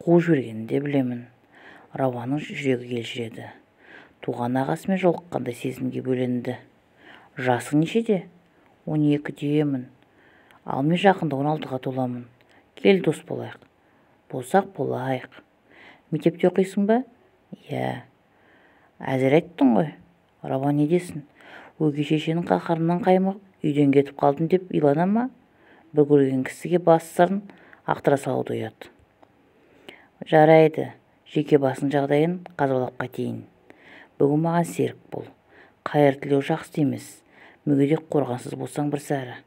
Speaker 1: қуып жібергенін де білемін. Рауанның жүрегі елжіреді. Туған ағасымен жолыққандай сезімге бөленді. Жасың нешеде? 12-демін. Ал мен жақында 16-ға толамын. Кел дос болайық. Болсақ болайық. Мектепте оқисың ба? Иә. Әзір айттың ғой. Рауан не десін? Өгей шешенің қаһарынан қаймығып, үйден кетіп қалдым деп илана ма? Бір көрген кісіге бас сырын ақтара салуды ұят. Жарайды, жеке басының жағдайын қазбалап қайтейін. Бүгін маған серік бол. Қайыр тілеу жақсы емес. Мүгедек қорғансыз болсаң бір сәрі.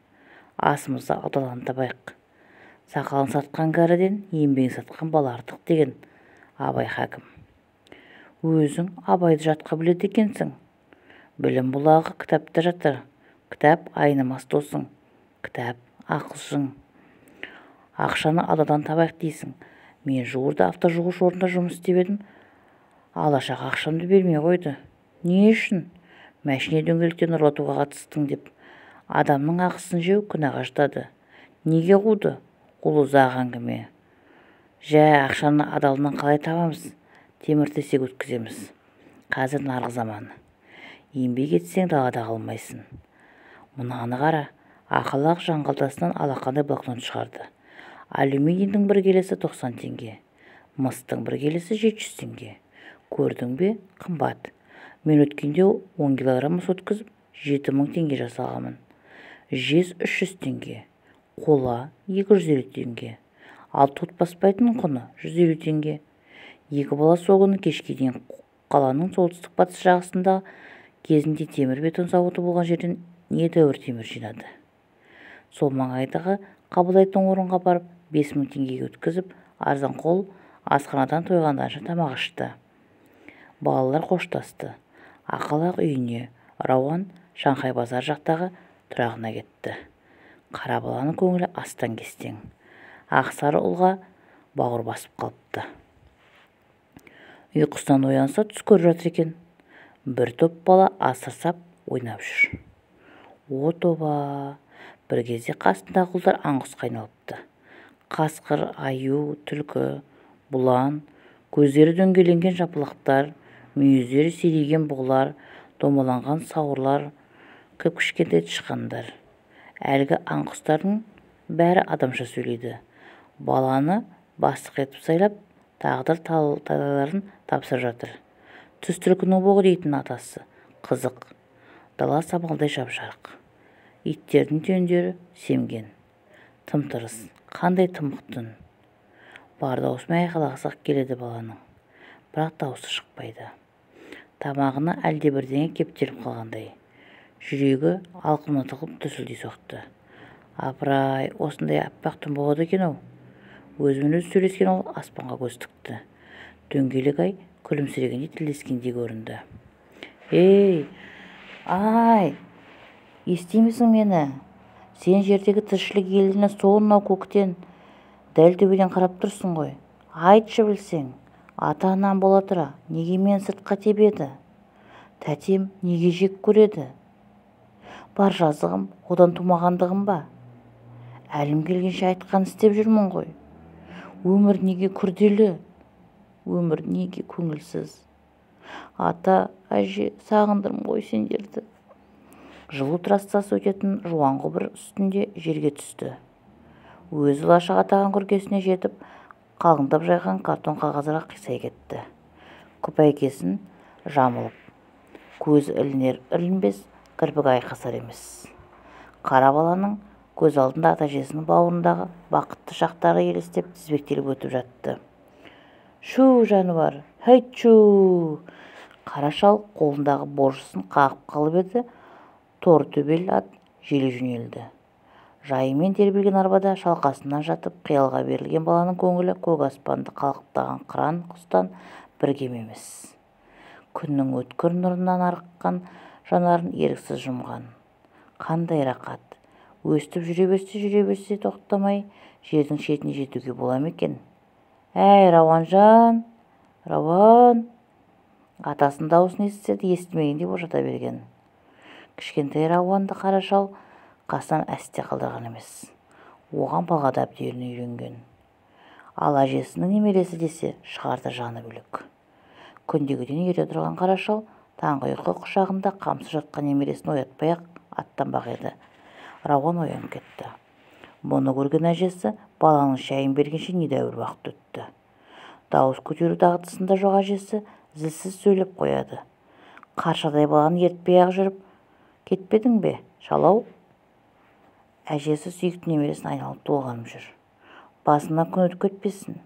Speaker 1: Асымызды адалдан табайық. Сақалын сатқан кәріден, еңбегін сатқан бала артық деген Абай хакім. Өзің Абайды жатқа біледі екенсің. Білім бұлағы кітапта жатыр. Кітап айнымас досың. Кітап ақылшың. Ақшаны ададан табайық дейсің. Мен жуырда автожуғыш орнында жұмыс істеп едім. Алашақ ақшамды бермей қойды. Не үшін? Мәшине дөңгелектерін ұрлатуға қатыстың деп. Адамның ақысын жеу күнәға жатады. Неге қуды? Ол ұзақ әңгіме. Жә, ақшаны адалынан қалай табамыз? Темір тесек өткіземіз. Қазір нарық заманы. Еңбек етсең далада қалмайсың. Мынаны қара, Ақалақ жанқалтасынан алақандай блокнот шығарды. Алюминийдің бір келесі 90 теңге, мыстың бір келесі 700 теңге. Көрдің бе, қымбат. Мен өткенде 10 килограмм мыс өткізіп, 7000 теңге жасағанмын. Жез 300 теңге, қола 250 теңге. Ал тот баспайтын құны 150 теңге. Екі бала сол күні кешке дейін қаланың солтүстік батыс жағасында кезінде темір бетон зауыты болған жерден недәуір темір жинады. Сол маңайдағы қабылдайтын орынға барып 5000 теңгеге өткізіп, арзан қол асханадан тойғандарынша тамақ ішті. Балалар қоштасты. Ақалақ үйіне, Рауан Шанхай базар жақтағы тұрағына кетті. Қара баланың көңілі астан-кестең. Ақсары ұлға бауыр басып қалыпты. Ұйқысынан оянса түс көріп жатыр екен. Бір топ бала асыр сап ойнап жүр. О тоба! Бір кезде қасындағы ұлдар аң-құсқа айналыпты. Қасқыр, аю, түлкі, бұлан, көздері дөңгеленген жапалақтар, мүйіздері серейген бұғылар, домаланған сауырлар, кіп-кішкентай тышқандар. Әлгі аң-құстардың бәрі адамша сөйлейді. Баланы бастық етіп сайлап, тағдыр талайларын тапсырып жатыр. Түс түлкінің боғы дейтін атасы. Қызық. Дала самалдай жап-жарық. Иттердің түндері семген. Тым-тырыс. Қандай тымық түн. Бар даусымен айқайлағысы келеді баланың. Бірақ даусы шықпайды. Тамағына әлдебірдеңе кептеліп қалғандай. Жүрегі алқымына тығылып дүрсілдей соқты. Апырай, осындай аппақ түн болады екен-ау. Өзімен өзі сөйлескен ол аспанға көз тікті. Дөңгелек ай күлімсірегендей тілдескендей көрінді. Ей, ай, естимісің мені? Сен жердегі тіршілік иелеріне сонау көктен, дәл төбеден қарап тұрсың ғой. Айтшы білсең, ата-анам бола тұра, неге мені сыртқа тебеді? Тәтем неге жек көреді? Бар жазығым одан тумағандығым ба? Әлім келгенше айтқан істеп жүрмін ғой. Өмір неге күрделі? Өмір неге көңілсіз? Ата, әже, сағындырым ғой сендерді. Жылу трассасы өтетін жуан құбыр үстінде жерге түсті. Өзі лашық атаған күркесіне жетіп, қалыңдап жайған картон қағаздарға қисай кетті. Күпәйкесін жамылып, көзі ілінер ілінбес, кірпігі айқасар емес. Қара баланың көз алдында ата-әжесінің бауырындағы бақытты шақтары елестеп тізбектеліп өтіп жатты. Шу, жануар, хәйт-шу! Қара шал қолындағы боржысын қағып қалып еді, тор төбел ат желе жөнелді. Жайымен тербелген арбада шалқасынан жатып қиялға берілген баланың көңілі көк аспанды қалықтаған қыран құстан бір кем емес. Күннің өткір нұрынан арыққан жанарын еріксіз жұмған. Қандай рақат! Өстіп жүре берсе, жүре берсе тоқтамай жердің шетіне жетуге бола ма екен? Әй, Рауанжан! Рауан! Атасының дауысын естісе де естімегендей болып жата берген. Кішкентай Рауанды қара шал қасынан әсте қалдырған емес. Оған балға да әбден үйренген. Ал әжесінің немересі десе, шығарды жаны бөлек. Күндегіден ерте тұрған қара шал таңғы ұйқы құшағында қамсыз жатқан немересін оятпай-ақ аттанбақ еді. Рауан оянып кетті. Бұны көрген әжесі баланың шайын бергенше недәуір уақыт өтті. Дауыс көтеру дағдысында жоқ әжесі зілсіз сөйлеп қояды. Қаршадай баланы ертпей-ақ жүріп кетпедің бе, шалау? Әжесі сүйікті немересін айналып толғанып жүр. Басына күн өтіп кетпесін.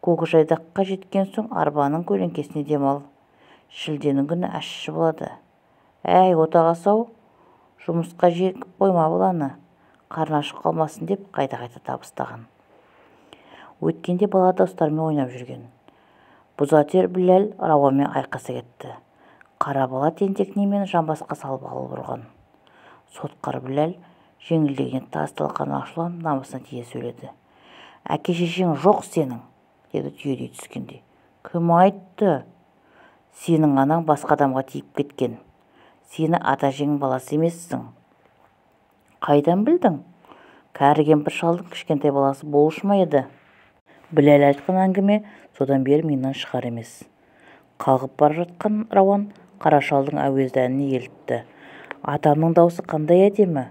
Speaker 1: Көкжайдаққа жеткен соң арбаның көлеңкесіне демал. Шілденің күні ащы болады. Әй, отағасы-ау, жұмысқа жегіп қойма баланы, қарны ашып қалмасын деп қайта-қайта табыстаған. Өткенде бала достарымен ойнап жүрген. Бұзатер Біләл Рауанмен айқаса кетті. Қара бала тентек немені жамбасқа салып алып ұрған. Сотқар Біләл жеңілдегенде тас талқанын ашуланып намысына тие сөйледі. Әке-шешең жоқ сенің, деді түйедей түскенде. Кім айтты? Сенің анаң басқа адамға тиіп кеткен. Сені ата-әжеңнің баласы емессің. Қайдан білдің? Кәрі кемпір шалдың кішкентай баласы болушы ма еді? Біләл айтқан әңгіме содан бері миынан шығар емес. Қалғып бара жатқан Рауан қара шалдың әуезді әніне елітті. Атамның даусы қандай әдемі,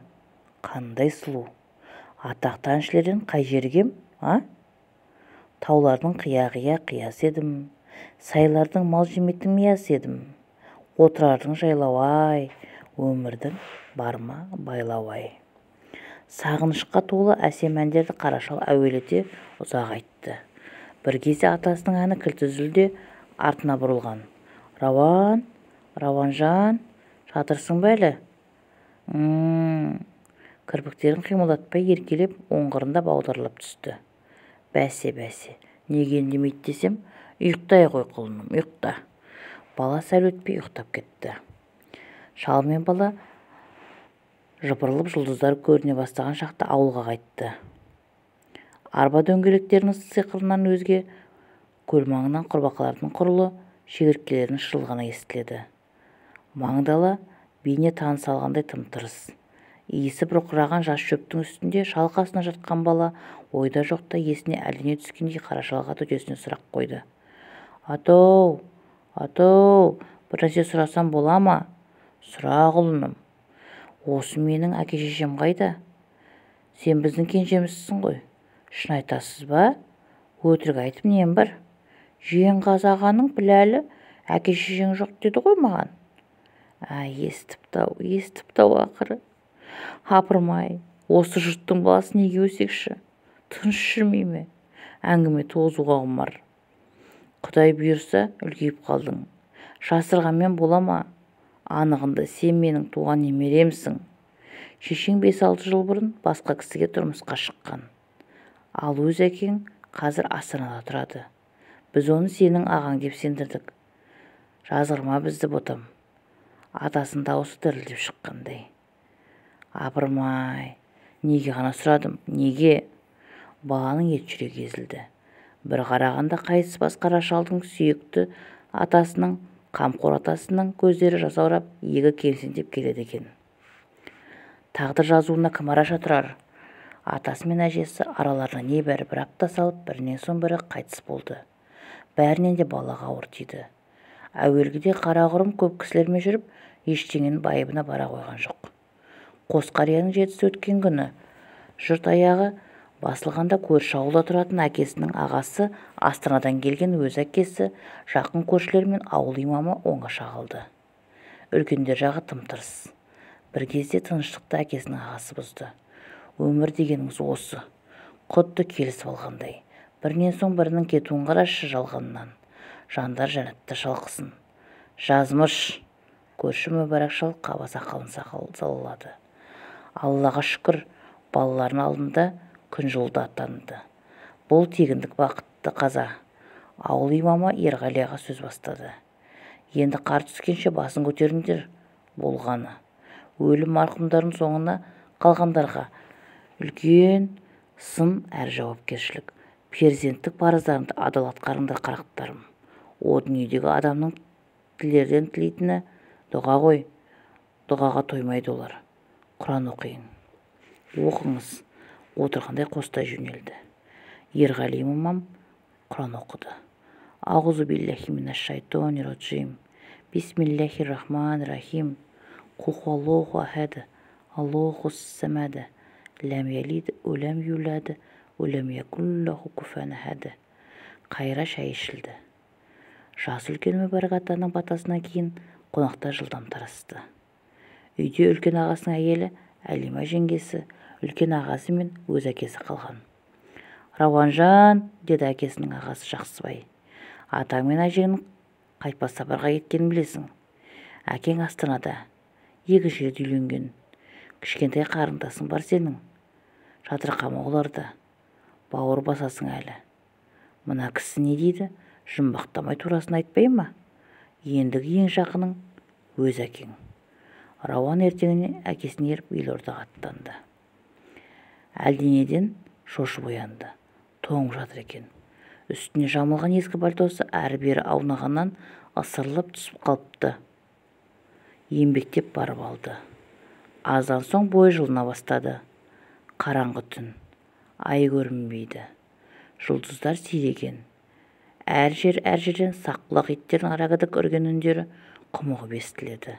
Speaker 1: қандай сұлу. Атақты әншілерден қай жері кем, а? Таулардың қия-қия қиясы едім, сайлардың мал жеметін миясы едім. Отырардың жайлауы-ай, өмірдің барма байлауы-ай. Сағынышқа толы әсем әндерді қара шал әуелете ұзақ айтты. Бір кезде атасының әні кілт үзілді, артына бұрылған. Рауан, Рауанжан, жатырсың ба әлі? Кірпіктерін қимылдатпай еркелеп, оңғырындап аударылып түсті. Бәсе, бәсе, неге үндемейді десем, ұйықтай ғой құлыным, ұйықта. Бала сәл өтпей ұйықтап кетті. Шал мен бала жыпырлап жұлдыздар көріне бастаған шақта ауылға қайтты. Арба дөңгелектерінің сиқырынан өзге көл маңынан құрбақалардың құрылы, шегірткелердің шырылғаны естіледі. Маң дала бейне таныс алғандай тым-тырыс. Иісі бұрқыраған жас шөптің үстінде шалқасынан жатқан бала ойда жоқта есіне әлдене түскендей қара шалға төтесінен сұрақ қойды. Атоу, атоу, бір нәрсе сұрасам бола ма? Сұра, құлыным. Осы менің әке-шешем қайда? Сен біздің кенжемізсің ғой. Шын айтасыз ба? Өтірік айтып нем бар? Жиенғазы ағаның Піләлі әке-шешең жоқ деді ғой маған. Ә, естіпті-ау, естіпті-ау ақыры. Апырмай, осы жұрттың баласы неге өсекші? Тыныш жүрмей ме? Әңгіме туғызуға құмар. Құдай бұйырса, үлкейіп қалдың. Жасырғанмен бола ма? Анығында сен менің туған немеремсің. Шешең 5-6 жыл бұрын басқа кісіге тұрмысқа шыққан. Ал өз әкең қазір Астанада тұрады. Біз оны сенің ағаң деп сендірдік. Жазғырма бізді, ботам. Атасының дауысы дірілдеп шыққандай. Апырмай, неге ғана сұрадым, неге? Баланың ет жүрегі езілді. Бір қарағанда қайтыс бас қара шалдың сүйікті атасының, қамқор атасының көздері жасаурап, иегі кемсеңдеп келеді екен. Тағдыр жазуына кім араша тұрар? Атасы мен әжесі араларына небәрі бір апта салып, бірінен соң бірі қайтыс болды. Бәрінен де балаға ауыр тиді. Әуелгіде қарақұрым көп кісілермен жүріп, ештеңенің байыбына бара қойған жоқ. Қос қарияның жетісі өткен күні жұрт аяғы басылғанда көрші ауылда тұратын әкесінің ағасы, Астанадан келген өз әкесі, жақын көршілер мен ауыл имамы оңаша қалды. Үлкендер жағы тым-тырыс. Бір кезде тыныштықты әкесінің ағасы бұзды. Өмір дегеніңіз осы. Құдды келісіп алғандай. Бірінен соң бірінің кетуін қарашы жалғаннан. Жандар жәннатта шалқысын. Жазмыш. Көрші Мүбәрак шал қаба сақалын салалады. Аллаға шүкір, балаларының алдында күн жылды аттанды. Бұл тегіндік бақытты қаза. Ауыл имамы Ерғали аға сөз бастады. Енді қар түскенше басын көтеріңдер болғаны. Өлім марқұмдардың соңына қалғандарға үлкен сын әрі жауапкершілік. Перзенттік парыздарыңды адал атқарыңдар, қарақтарым. О дүниедегі адамның тілерден тілейтіні дұға ғой. Дұғаға тоймайды олар. Құран оқиын. Оқыңыз. Отырғандай қостай жөнелді. Ерғали имам Құран оқыды. Ағузу биллахи минаш-шайтонир-раджим. Бисмиллахир-рахманир-рахим. Қул хуаллоху ахад. Аллохус самад. Ләм ялид, улам юлад, улам якул лаху куфуан ахад. Қайра шай ішілді. Жасы үлкен Мүбәрак атаның батасынан кейін қонақтар жылдам тарасты. Үйде үлкен ағасының әйелі, Әлима жеңгесі, үлкен ағасы мен өз әкесі қалған. Рауанжан, деді әкесінің ағасы Жақсыбай. Атаң мен әжеңнің қайтпас сапарға кеткенін білесің. Әкең Астанада, екінші рет үйленген. Кішкентай қарындасың бар сенің. Жатырқама оларды. Бауыр басасың әлі. Мына кісі не дейді? Жұмбақтамай турасын айтпай ма? Ендігі ең жақының өз әкең. Рауан ертеңіне әкесін еріп елордаға аттанды. Әлденеден шошып оянды. Тоңып жатыр екен. Үстіне жамылған ескі пальтосы әрі-бері аунағаннан ысырылып түсіп қалыпты. Еңбектеп барып алды. Аздан соң бойы жылына бастады. Қараңғы түн. Ай көрінбейді. Жұлдыздар сиреген. Әр жер әр жерден сақ құлақ иттердің арагідік үрген үндері құмығып естіледі.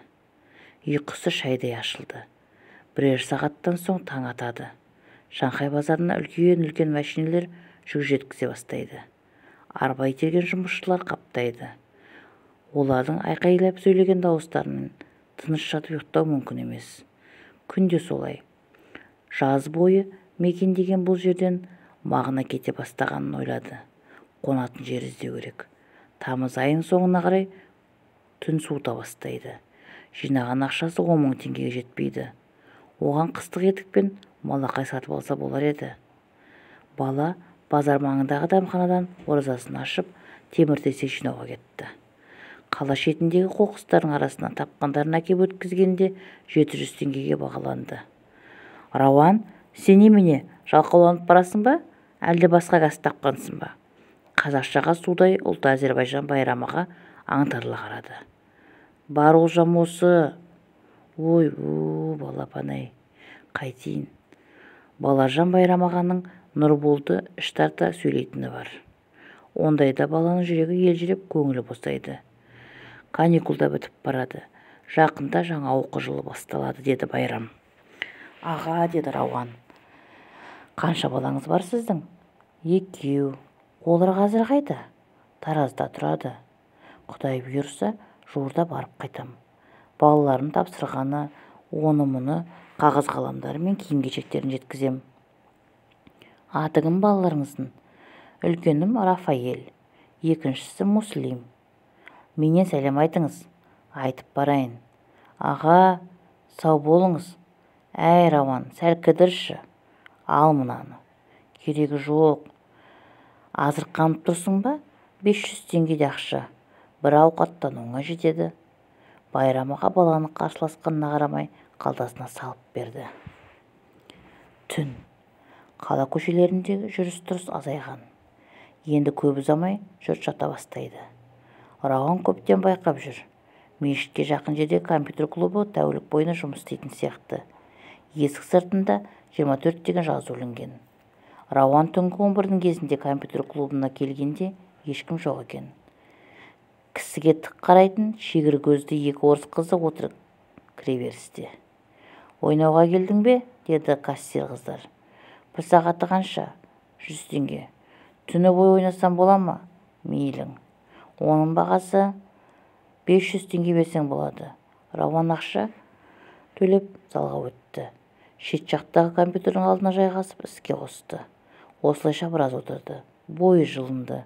Speaker 1: Ұйқысы шайдай ашылды. Бірер сағаттан соң таң атады. Шанхай базарына үлкен-үлкен мәшинелер жүк жеткізе бастайды. Арба итерген жұмысшылар қаптайды. Олардың айқайлап сөйлеген дауыстарымен тыныш жатып ұйықтау мүмкін емес. Күнде солай. Жаз бойы мекендеген бұл жерден мағына кете бастағанын ойлады. Қонатын жер іздеу керек. Тамыз айының соңына қарай түн суыта бастайды. Жинаған ақшасы 10 мың теңгеге жетпейді. Оған қыстық етік пен малақай сатып алса болар еді. Бала базар маңындағы дәмханадан оразасын ашып, темір тесек жинауға кетті. Қала шетіндегі қоқыстардың арасынан тапқандарын әкеп өткізгенде 700 теңгеге бағаланды. Рауан, сен немене, жалқауланып барасың ба, әлде басқа кәсіп тапқансың ба? Қазақшаға судай ұлты Әзербайжан Байрамаға аңтарыла қарады. Бар олжам осы. Ой-бу, балапан-ай, қайтейін. Балажан Байрам ағаның Нұрболды іш тарта сөйлейтіні бар. Ондайда баланың жүрегі елжіреп, көңілі босайды. Каникул да бітіп барады. Жақында жаңа оқу жылы басталады, деді Байрам. Аға, деді Рауан. Қанша балаңыз бар сіздің? 2. Олар қазір қайда? Таразда тұрады. Құдай бұйырса, жуырда барып қайтам. Балаларым тапсырғаны, оны-мұны қағаз қаламдары мен киім-кешектерін жеткізем. Аты кім балаларыңыздың? Үлкенім Рафаэль, екіншісі Муслим. Менен сәлем айтыңыз, айтып барайын. Аға, сау болыңыз. Әй, Рауан, сәл кідірші. Ал мынаны. Керегі жоқ. Азырқанып тұрсың ба? 500 теңгеде ақша. Бір ауқаттануыңа жетеді. Байрам аға баланы қарсыласқанына қарамай қалтасына салып берді. Түн. Қала көшелеріндегі жүріс-тұрыс азайған. Енді көп ұзамай жұрт жата бастайды. Рауан көптен байқап жүр. Мешітке жақын жерде компьютер клубы тәулік бойына жұмыс істейтін сияқты. Есік сыртында 24 деген жазу ілінген. Рауан түнгі 11-дің кезінде компьютер клубына келгенде ешкім жоқ екен. Кісіге тік қарайтын шегір көзді екі орыс қызы отырып кіреберісте. Ойнауға келдің бе? Деді кассир қыздар. Бір сағаты қанша? 100 теңге. Түні бойы ойнасам бола ма? Мейлің. Оның бағасы 500 теңге берсең болады. Рауан ақша төлеп залға өтті. Шет жақтағы компьютердің алдына жайғасып іске қосты. Осылайша біраз отырды. Бойы жылынды.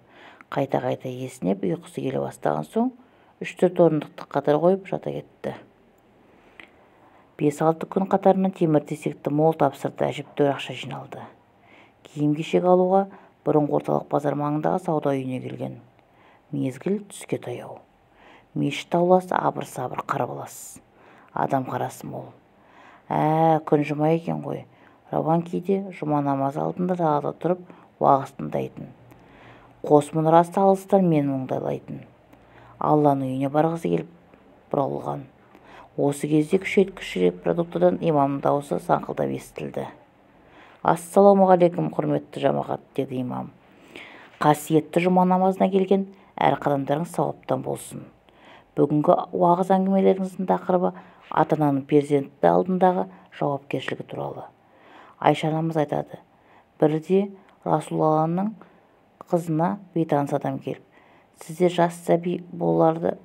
Speaker 1: Қайта-қайта есінеп ұйқысы келе бастаған соң 3-4 орындықты қатар қойып жата кетті. 5-6 күн қатарынан темір тесекті мол тапсырды, әжептәуір ақша жиналды. Киім-кешек алуға бұрынғы орталық базар маңындағы сауда үйіне келген. Мезгіл түске таяу. Мешіт ауласы абыр-сабыр қарбалас. Адам қарасы мол. Күн жұма екен ғой. Рауан кейде жұма намазы алдында далада тұрып уағыз тыңдайтын. Қос мұнарасы алыстан мен мұңдалайтын. Алланың үйіне барғысы келіп бұралған. Осы кезде күшейткіш репродуктордан имамның даусы саңқылдап естілді. Ассалаумағалейкум, құрметті жамағат, деді имам. Қасиетті жұма намазына келген әр қадамдарыңыз сауаптан болсын. Бүгінгі уағыз әңгімелеріңіздің тақырыбы ата-ананың перзенті алдындағы жауапкершілігі туралы. Айша анамыз айтады, бірде Расулалланың қызына бейтаныс адам келіп, сізде жас сәби балаларды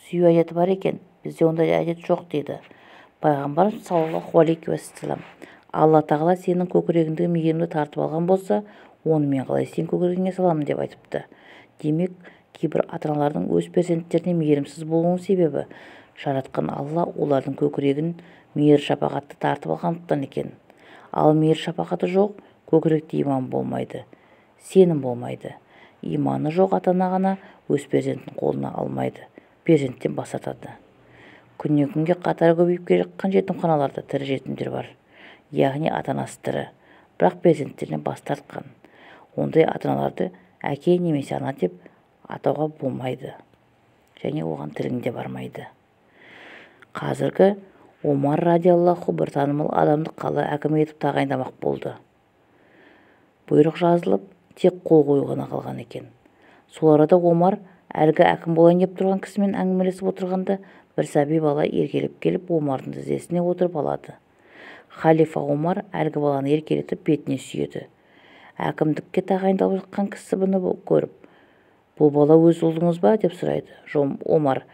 Speaker 1: сүю әдеті бар екен, бізде ондай әдет жоқ, деді. Пайғамбарымыз саллаллаху алейхи уассалам, Алла тағала сенің көкірегіңдегі мейірімді тартып алған болса, оны мен қалай сен көкірегіңе саламын деп айтыпты. Демек, кейбір ата-аналардың өз перзенттеріне мейірімсіз болуының себебі жаратқан Алла олардың көкірегін мейір-шапағатты тартып алғандықтан екен. Ал мейір-шапағаты жоқ, көкіректе иман болмайды, сенім болмайды. Иманы жоқ ата-ана ғана өз перзентін қолына алмайды, перзенттен бас тартады. Күннен күнге қатары көбейіп келе жатқан жетімханаларда тірі жетімдер бар. Яғни ата-анасы тірі, бірақ перзенттерінен бас тартқан. Ондай ата-аналарды әке немесе ана деп атауға болмайды және оған тілің де бармайды. Қазіргі Омар радиаллаху бір танымал адамды қала әкімі етіп тағайындамақ болды. Бұйрық жазылып, тек қол қою ғана қалған екен. Сол арада Омар әлгі әкім болайын деп тұрған кісімен әңгімелесіп отырғанда бір сәби бала еркелеп келіп Омардың тізесіне отырып алады. Халифа Омар әлгі баланы еркелетіп бетіне сүйеді. Әкімдікке тағайындалып жатқан кісі бұны көріп, бұл бала өз ұлыңыз ба деп сұрайды. Омар,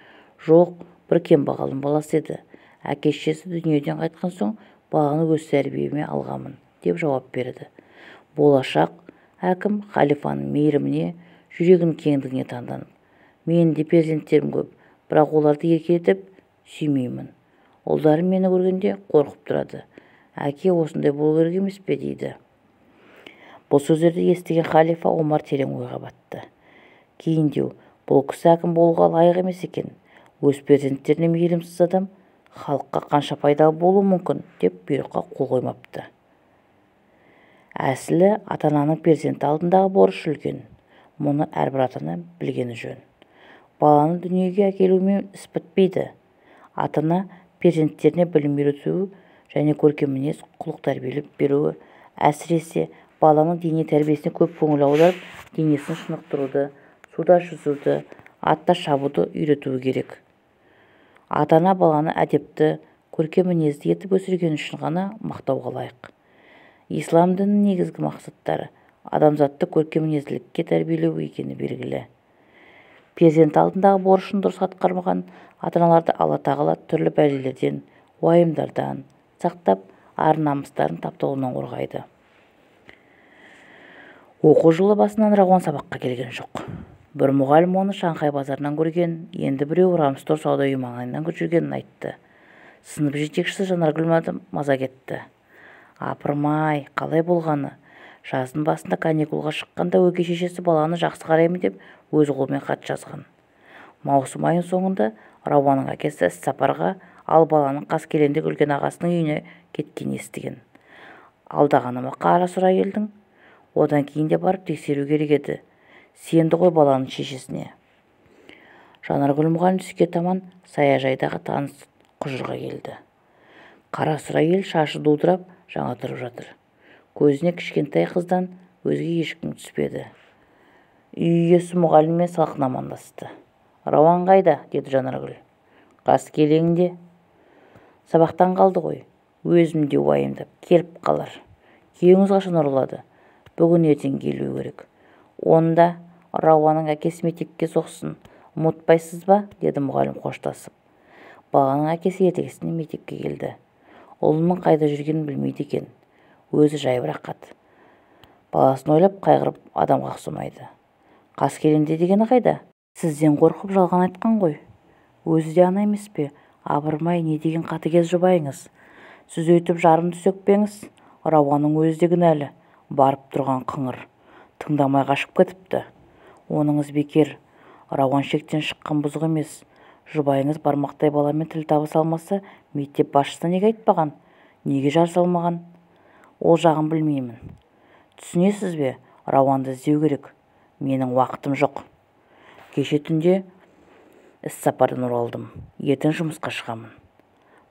Speaker 1: жоқ, бір кембағалдың баласы еді. Әке-шешесі дүниеден қайтқан соң баланы өз тәрбиеме алғанмын деп жауап берді. Болашақ әкім халифаның мейіріміне, жүрегінің кеңдігіне таңданып, менің де перзенттерім көп, бірақ оларды еркелетіп сүймеймін. Ұлдарым мені көргенде қорқып тұрады. Әке осындай болу керек емес пе дейді. Бұл сөздерді естіген халифа Омар терең ойға батты. Кейіндеу, бұл кісі әкім болуға лайық емес екен. Өз перзенттеріне мейірімсіз адам халыққа қанша пайдалы болуы мүмкін деп бұйрыққа қол қоймапты. Әсілі ата-ананың перзенті алдындағы борышы үлкен. Мұны әрбір ата-ана білгені жөн. Баланы дүниеге әкелумен іс бітпейді. Ата-ана перзенттеріне білім үйретуі және көркем мінез құлық тәрбиелеп беруі, әсіресе баланың дене тәрбиесіне көп көңіл аударып, денесін шынықтыруды, суда жүзуді, атта шабуды үйретуі керек. Ата-ана баланы әдепті, көркем мінезді етіп өсіргені үшін ғана мақтауға лайық. Ислам дінінің негізгі мақсаттары адамзатты көркем мінезділікке тәрбиелеу екені белгілі. Перзент алдындағы борышын дұрыс атқармаған ата-аналарды Алла Тағала түрлі бәлелерден, уайымдардан сақтап, ар-намыстарын тапталуынан қорғайды. Оқу жылы басынан Рауан сабаққа келген жоқ. Бір мұғалім оны Шанхай базарынан көрген, енді біреу Рамстор сауда үйі маңайынан жүргенін айтты. Сынып жетекшісі Жанаргүл маза кетті. Апырмай, қалай болғаны? Жаздың басында каникулға шыққанда өгей шешесі баланы жақсы қараймын деп өз қолымен хат жазған. Маусым айының соңында Рауанның әкесі іс-сапарға, ал баланың Қаскелеңдегі үлкен ағасының үйіне кеткенін естіген. Алдағаны ма қарасұр әйелдің? Одан кейін де барып тексеру керек еді. Сенді ғой баланың шешесіне. Жанаргүл мұғалім түске таман саяжайдағы таныс құжырға келді. Қарасұр әйел шашы дудырап жаңа тұрып жатыр. Көзіне кішкентай қыздан өзге ешкім түспеді. Үй иесі мұғаліммен салқын амандасты. Рауан қайда? Деді Жанаргүл. Қаскелеңде. Сабақтан қалды ғой. Өзім де уайымдап келіп қалар. Күйеуіңіз қашан оралады? Бүгін ертең келуі керек. Онда Рауанның әкесі мектепке соқсын. Ұмытпайсыз ба? Деді мұғалім қоштасып. Баланың әкесі ертесіне мектепке келді. Ұлының қайда жүргенін білмейді екен. Өзі жайбарақат. Баласын ойлап қайғырып адамға ұқсамайды. Қаскелеңде дегені қайда? Сізден қорқып жалған айтқан ғой. Өзі де ана емес пе? Абырмай, не деген қатыгез жұбайыңыз. Сіз өйтіп жарымды сөкпеңіз. Рауанның өзі де кінәлі. Барып тұрған қыңыр. Тыңдамай қашып кетіпті. Оныңыз бекер. Рауан шектен шыққан бұзық емес. Жұбайыңыз бармақтай баламен тіл табыса алмаса, мектеп басшысына неге айтпаған? Неге жар салмаған? Ол жағын білмеймін. Түсінесіз бе? Рауанды іздеу керек. Менің уақытым жоқ. Кеше түнде іс-сапардан оралдым. Ертең жұмысқа шығамын.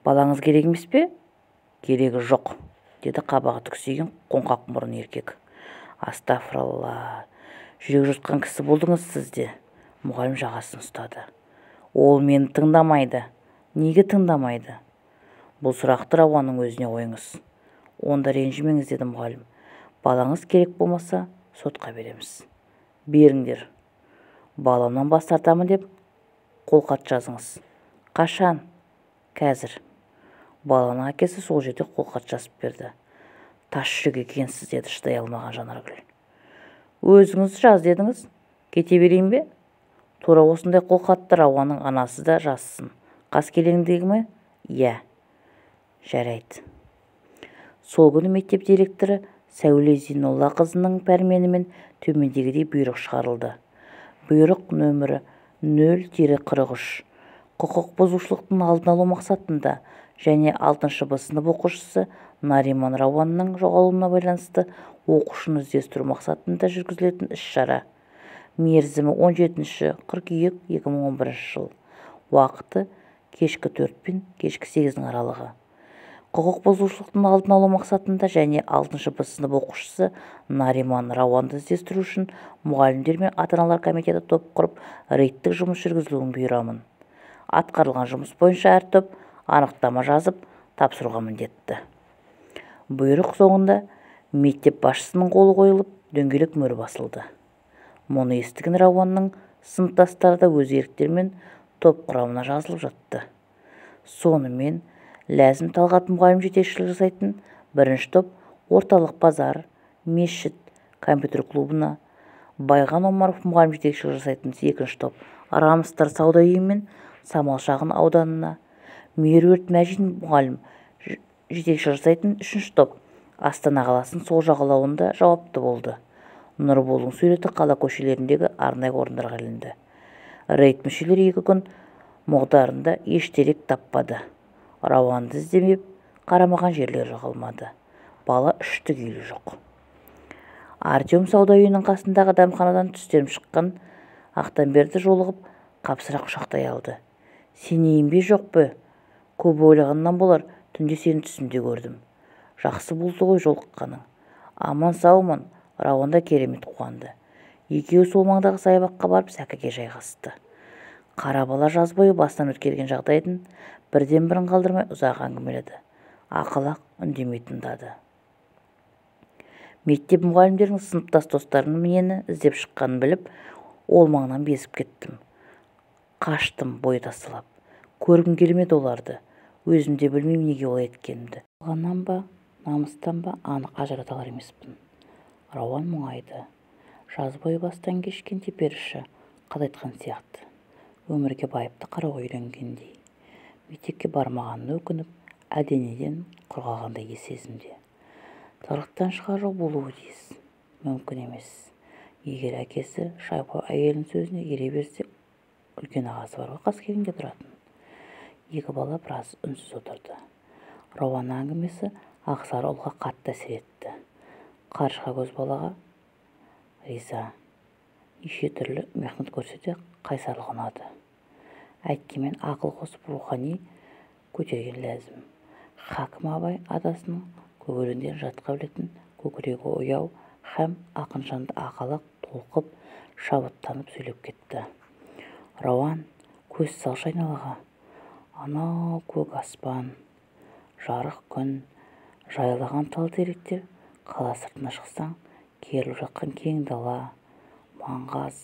Speaker 1: Балаңыз керек емес пе? Керегі жоқ, деді қабағы түксиген қоңқақ мұрын еркек. Астафыралла, жүрек жыртқан кісі болдыңыз сіз де. Мұғалім жағасын ұстады. Ол мені тыңдамайды. Неге тыңдамайды? Бұл сұрақты Рауанның өзіне қойыңыз. Онда ренжімеңіз, деді мұғалім. Балаңыз керек болмаса, сотқа береміз. Беріңдер. Баламнан бас тартамын деп қолхат жазыңыз. Қашан? Қазір. Баланың әкесі сол жерде қолхат жазып берді. Тас жүрек екенсіз, деді шыдай алмаған Жанаргүл. Өзіңіз жаз дедіңіз. Кете берейін бе? Тура осындай қолхатты Рауанның анасы да жазсын. Қаскелеңдегі ме? Иә. Жарайды. Сол күні мектеп директоры Сәуле Зейнолла қызының пәрменімен төмендегідей бұйрық шығарылды. Бұйрық нөмірі 0-43. Құқық бұзушылықтың алдын алу мақсатында және 6-б сынып оқушысы Нариман Рауанның жоғалуына байланысты оқушыны іздестіру мақсатында жүргізілетін іс-шара. Мерзімі 17 қыркүйек 2011 жыл. Уақыты кешкі 4 пен кешкі 8-дің аралығы. Құқық бұзушылықтың алдын алу мақсатында және 6-б сынып оқушысы Нариман Рауанды іздестіру үшін мұғалімдер мен ата-аналар комитеті топ құрып рейдтік жұмыс жүргізілуін бұйырамын. Атқарылған жұмыс бойынша әр топ анықтама жазып тапсыруға міндетті. Бұйрық соңында мектеп басшысының қолы қойылып, дөңгелек мөр басылды. Мұны естіген Рауанның сыныптастары да өз еріктерімен топ құрамына жазылып жатты. Сонымен Ләзім Талғат мұғалім жетекшілік жасайтын бірінші топ орталық базар, мешіт, компьютер клубына, Байған Омаров мұғалім жетекшілік жасайтын екінші топ Рамстар сауда үйі мен Самал шағын ауданына, Меруерт Мәжин мұғалім жетекшілік жасайтын үшінші топ Астана қаласының сол жағалауында жауапты болды. Нұрболдың суреті қала көшелеріндегі арнайы орындарға ілінді. Рейд мүшелері 2 күн мұғдарында еш дерек таппады. Рауанды іздемеп, қарамаған жерлері қалмады. Бала үшті күйлі жоқ. Артем сауда үйінің қасындағы дәмханадан түстеніп шыққан Ақтамберді жолығып, қапсыра құшақтай алды. Сенейін бе, жоқ па? Көп ойлағаннан болар, түнде сені түсімде көрдім. Жақсы болды ғой жолыққаның. Аман-саумын. Рауан да керемет қуанды. Екеуі сол маңдағы саябаққа барып сәкіге жайғасты. Қара бала жаз бойы басынан өткерген жағдайдың бірден-бірін қалдырмай ұзақ әңгімеледі. Ақалақ үндемей тыңдады. Мектеп мұғалімдерінің сыныптас достарының мені іздеп шыққанын біліп, ол маңнан безіп кеттім. Қаштым бой тасалап. Көргім келмеді оларды. Өзім де білмеймін неге олай еткенімді. Алғаннан ба, намыстан ба анық ажырата алар емеспін. Рауан мұңайды. Жаз бойы бастан кешкен теперіші қатайтқан сияқты. Өмірге байыпты қарауға үйренгендей. Мектепке бармағанына өкініп, әлденеден құр қалғандай сезімде. Тығырықтан шығар жол болуы тиіс. Мүмкін емес. Егер әкесі шайқау әйелінің сөзіне ере берсе, үлкен ағасы бар ғой Қаскелеңде тұратын. Екі бала біраз үнсіз отырды. Рауанның әңгімесі Ақсары ұлға қатты әсер етті. Қаршыға көз балаға риза. Неше түрлі мехнат көрсе де қайсарлығы ұнады. Әйткенмен ақыл қосып рухани көтерген ләзім. Хакім Абай атасының көп өлеңдерін жатқа білетін көкірегі ояу һәм ақынжанды Ақалақ толқып, шабыттанып сөйлеп кетті. Рауан, көз салшы айналаға. Анау көк аспан, жарық күн, жайлаған тал теректер, қала сыртына шықсаң, керіліп жатқан кең дала, маңғаз,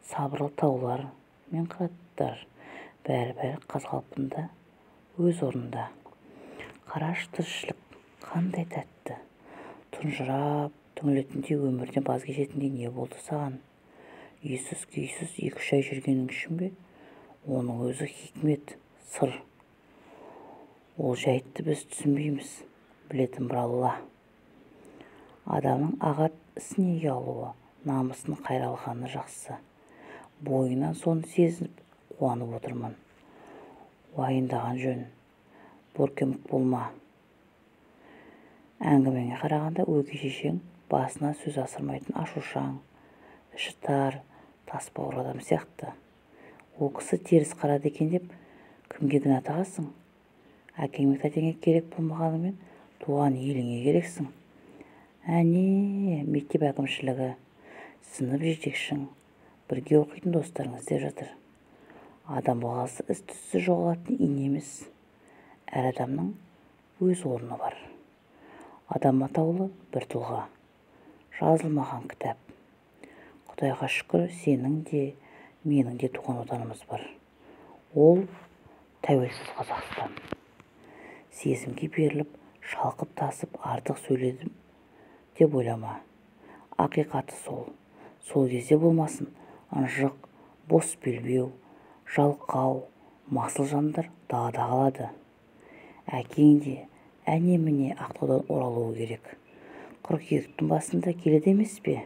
Speaker 1: сабырлы таулар мен қыраттар, бәрі-бәрі қаз қалпында, өз орнында. Қарашы, тіршілік қандай тәтті. Тұнжырап, түңілетіндей, өмірден баз кешетіндей не болды саған? Үйсіз, күйсіз 2-3 ай жүргенің үшін бе? Оның өзі хикмет, сыр. Ол жайтты біз түсінбейміз, білетін бір Алла. Адамның ағат ісіне ұялуы, намысын қайралғаны жақсы. Бойынан соны сезініп, қуанып отырмын. Уайымдаған жөн, боркемік болма. Әңгімеңе қарағанда өгей шешең басына сөз асырмайтын ашушаң, іші тар, тас бауыр адам сияқты. Ол кісі теріс қарады екен деп кімге кінә тағасың? Әкең мен тәтеңе керек болмағанымен туған еліңе керексің. Әне, мектеп әкімшілігі, сынып жетекшің, бірге оқитын достарың іздеп жатыр. Адам баласы із-түзсіз жоғалатын ине емес. Әр адамның өз орны бар. Адам атаулы бір тұлға. Жазылмаған кітап. Құдайға шүкір, сенің де, менің де туған отанымыз бар. Ол тәуелсіз Қазақстан. Сезімге беріліп, шалқып тасып артық сөйледім деп ойлама. Ақиқаты сол. Сол кезде болмасын, ынжық, бос белбеу, жалқау, масыл жандар далада қалады. Әкең де әне-міне Ақтаудан оралуы керек. Қыркүйектің басында келеді емес пе?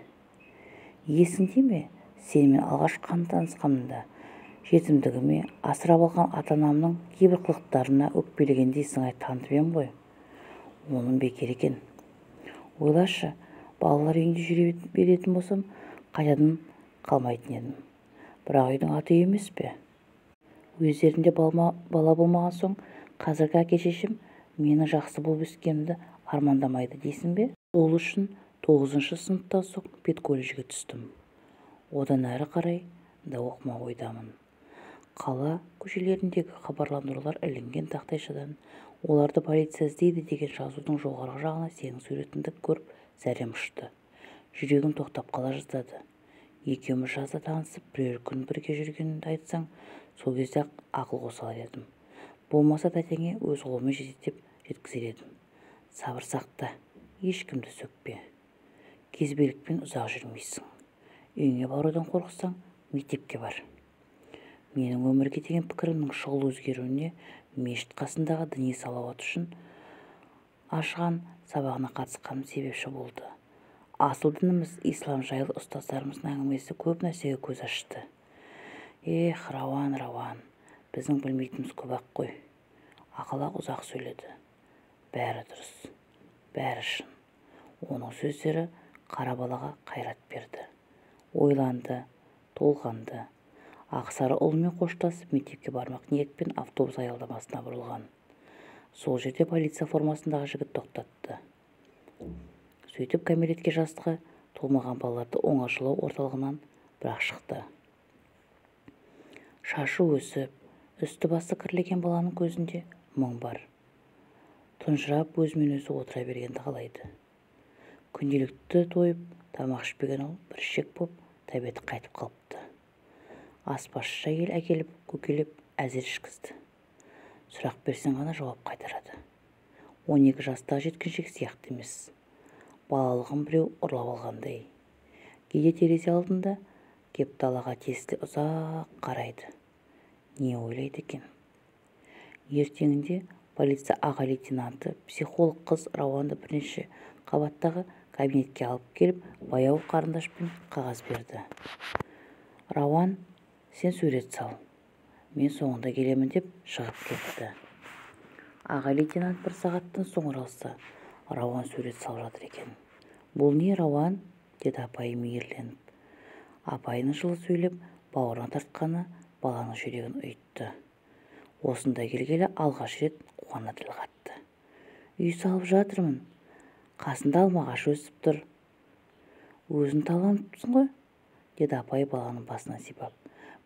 Speaker 1: Есіңде ме, сенімен алғаш танысқанымда жетімдігіме, асырап алған ата-анамның кейбір қылықтарына өкпелегендей сыңай танытып ем ғой. Оның бекер екен. Ойлашы, балалар үйінде жүре беретін болсам, қайтадан қалмайтын едім. Бірақ үйдің аты үй емес пе? Өздерінде бала болмаған соң, қазіргі әке-шешем мені жақсы болып өскенімді армандамайды дейсің бе? Ол үшін 9-шы сыныптан соң педколледжге түстім. Одан әрі қарай да оқымақ ойдамын. Қала көшелеріндегі хабарландырулар ілінген тақтайшадан оларды полиция іздейді деген жазудың жоғарғы жағына сенің суретіңді көріп зәрем ұшты. Жүрегім тоқтап қала жаздады. Екеуміз жазда танысып, бірер күн бірге жүргенімді айтсаң, сол кезде ақыл қоса алар едім. Болмаса тәтеңе өз қолыммен жетектеп жеткізер едім. Сабыр сақта, ешкімді сөкпе. Кезбелікпен ұзақ жүрмейсің. Үйіңе барудан қорықсаң, мектепке бар. Менің өмірге деген пікірімнің шұғыл өзгеруіне мешіт қасындағы діни салауат үшін ашқан сабағына қатысқаным себепші болды. Асыл дініміз ислам жайлы ұстаздарымыздың әңгімесі көп нәрсеге көз ашты. Эх, Рауан, Рауан, біздің білмейтініміз көп-ақ қой. Ақалақ ұзақ сөйледі. Бәрі дұрыс, бәрі шын. Оның сөздері қара балаға қайрат берді. Ойланды, толғанды. Ақсары ұлымен қоштасып мектепке бармақ ниетпен автобус аялдамасына бұрылған. Сол жерде полиция формасындағы жігіт тоқтатты. Сөйтіп кәмелетке жасқа толмаған балаларды оңашалау орталығынан бірақ шықты. Шашы өсіп, үсті-басы кірлеген баланың көзінде мұң бар. Тұнжырап өзімен өзі отыра бергенді қалайды. Күнделікті тойып, тамақ ішпеген ол бір шек боп, тәбеті қайтып қалыпты. Аспазшы әйел әкеліп, көкелеп әзер ішкізді. Сұрақ берсең ғана жауап қайтарады. 12 жастағы жеткіншек сияқты емес. Балалығын біреу ұрлап алғандай. Кейде терезе алдында кеп далаға тесіле ұзақ қарайды. Не ойлайды екен? Ертеңінде полиция аға лейтенанты, психолог қыз Рауанды бірінші қабаттағы кабинетке алып келіп, баяу қарындашпен қағаз берді. Рауан, сен сурет сал. Мен соңында келемін деп шығып кетті. Аға лейтенант бір сағаттан соң оралса, Рауан сурет салып жатыр екен. Бұл не, Рауан? Деді апайы мейірленіп. Апайының жылы сөйлеп, бауырына тартқаны баланың жүрегін ұйытты. Осында келгелі алғаш рет қуана тіл қатты. Үй салып жатырмын. Қасында алма ағашы өсіп тұр. Өзің талантсың ғой, деді апай баланың басынан сипап.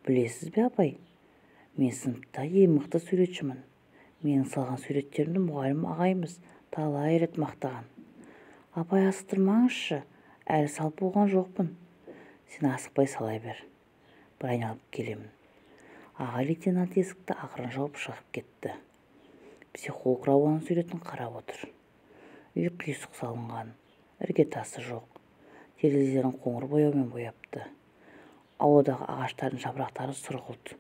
Speaker 1: Білесіз бе, апай? Мен сыныпта ең мықты суретшімін. Менің салған суреттерімді мұғалім ағайымыз талай рет мақтаған. Апай, асықтырмаңызшы, әлі салып болған жоқпын. Сен асықпай сала бер. Бір айналып келемін. Аға лейтенант есікті ақырын жауып шығып кетті. Психолог Рауанның суретін қарап отыр. Үй қисық салынған, іргетасы жоқ. Терезелерін қоңыр бояумен бояпты. Ауладағы ағаштардың жапырақтары сұрғылт.